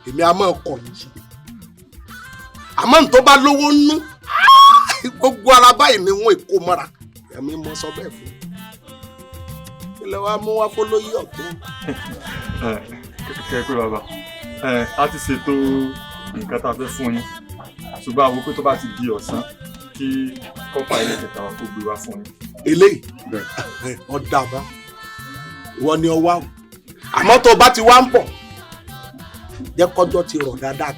èmi a máa kọ̀ yìí, àmọ́ n tó bá lówó nú gbogbo ara báyìí ni wọ́n èkó mọ́ra, èmi mo sọ bẹ́ẹ̀ fún. Kí lẹ wá mú wá fọlọ́yé ọ̀tún. Kẹ́kẹ́ bàbá, a ti ṣètò nǹkan tá a fẹ́ fún yín, ṣùgbọ́n àwọn pé tó bá ti di ọ̀sán kí kọ́pà ilé kẹta wa kó gbé wá fún yín. Eléyìí ọ̀dà bá ìwọ ni ọ wá o, àmọ́ tó bá ti wá ń bọ̀ jẹ́ kọjọ́ ti rọ̀ dáadáa,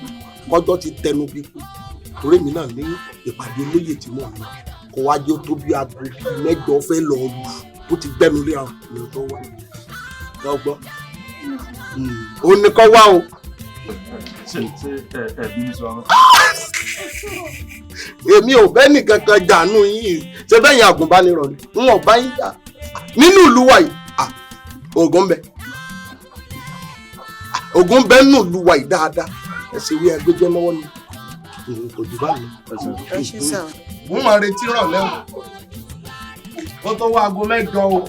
kọjọ́ ti tẹnu bí kú, torí mi náà ní ìpàdé olóyè tí mò ń lọ, kó wá jẹ́ tó bí aago mẹ́jọ fẹ́ lọ lù tó ti gbẹ́nu léra ní ọjọ́ wa lọ́gbọ́ ó ní kọ́ wá o. Ṣé ẹ bínú sọ àwọn. Èmi ò bẹ́ẹ̀ nìkan kan jàánú yín, ṣe bẹ́ẹ̀ yẹn àgùnbánirọ̀ ni n ò bá yín jà nínú ìlú wa yìí. Ògùn bẹ Ògùn bẹ nínú ìlú wa yìí dáadáa, ẹ ṣe wí agbẹjọ lọ́wọ́ ni kò jù báyìí. Mo máa retí rọ̀lẹ́ o, kó tó wá aago 8 o.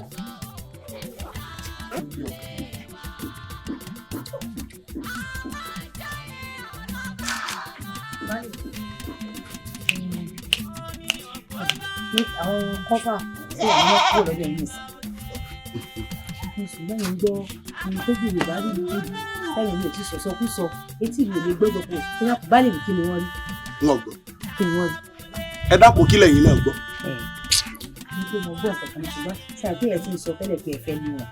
Àwọn kọ́fà tí àwọn kúrò lọ́dọ̀ yìí sí. Mo sì lẹ́yìn gbọ́ ohun tó bí Yorùbá rí lójú sẹ́yìn mi ò ti sọ̀sọ́kúsọ etí mi ò lè gbọ́ gbogbo kí wọ́n bá lè rí kí ni wọ́n rí. Wọ́n gbọ́. Kí ni wọ́n rí. Ẹ dákun kí lẹ́yìn náà gbọ́. Ẹ ní pé mo gbọ́ nǹkan kan ṣùgbọ́n ṣé àgbẹ̀ ẹ̀ ti ń sọ tẹ́lẹ̀ pé ẹ fẹ́ lé wọn.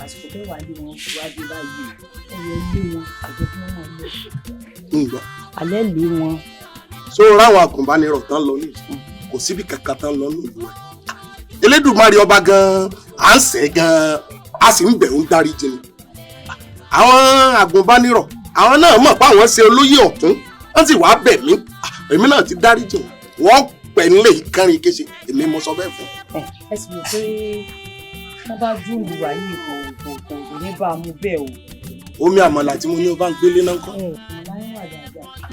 Àsìkò fẹ́ wà lé wọn wá dé báyìí ẹ yẹ lé wọn àjọ kí wọ́n máa lọ. Ń gbọ́. Alẹ́ lé wọn. So ráwọn àgùnbánirọ̀ tán lọ ní kò síbi kankan tán lọ nílùú ẹ. Elédùmarè ọba gan-an à ń sẹ́ gan-an a sì ń bẹ̀ ń dárí jìnnì. Àwọn àgùnbánirọ̀ àwọn náà mọ̀ pé àwọn ṣe olóyè ọ̀tún wọ́n sì wáá bẹ̀ mí, èmi náà ti dárí jì wọ́n pẹ̀ nílé ìkẹrin kése, èmi mo sọ bẹ́ẹ̀ fún. Ẹ sì mọ̀ pé wọ́n bá dún ìwà yìí kò kò kò kò ní bá a mú bẹ́ẹ̀ o. Omi àmàlà tí mo ní o bá ń gbélé náà kọ́.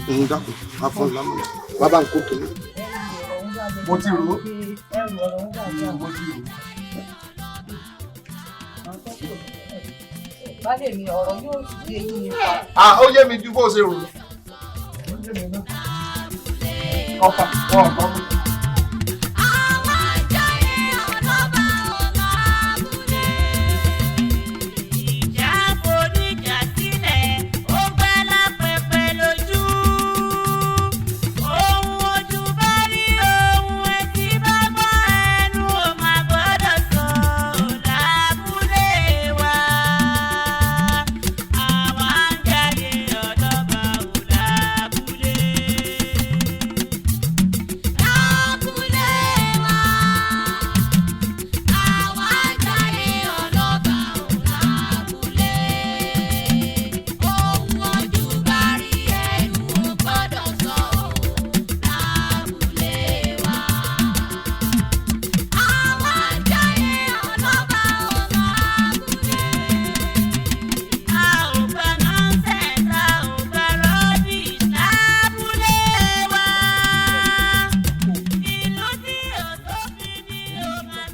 Ẹ dákun wá fún un lámàlà wá bá ń kó kìíní. Mo ti rò ó. Mo ti rò ó. Baálé mi, ọ̀rọ̀ yóò yé yín. Ó yé mi ju bó ṣe rò lọ. Ọ̀pá wọn ò gbọ́ mi.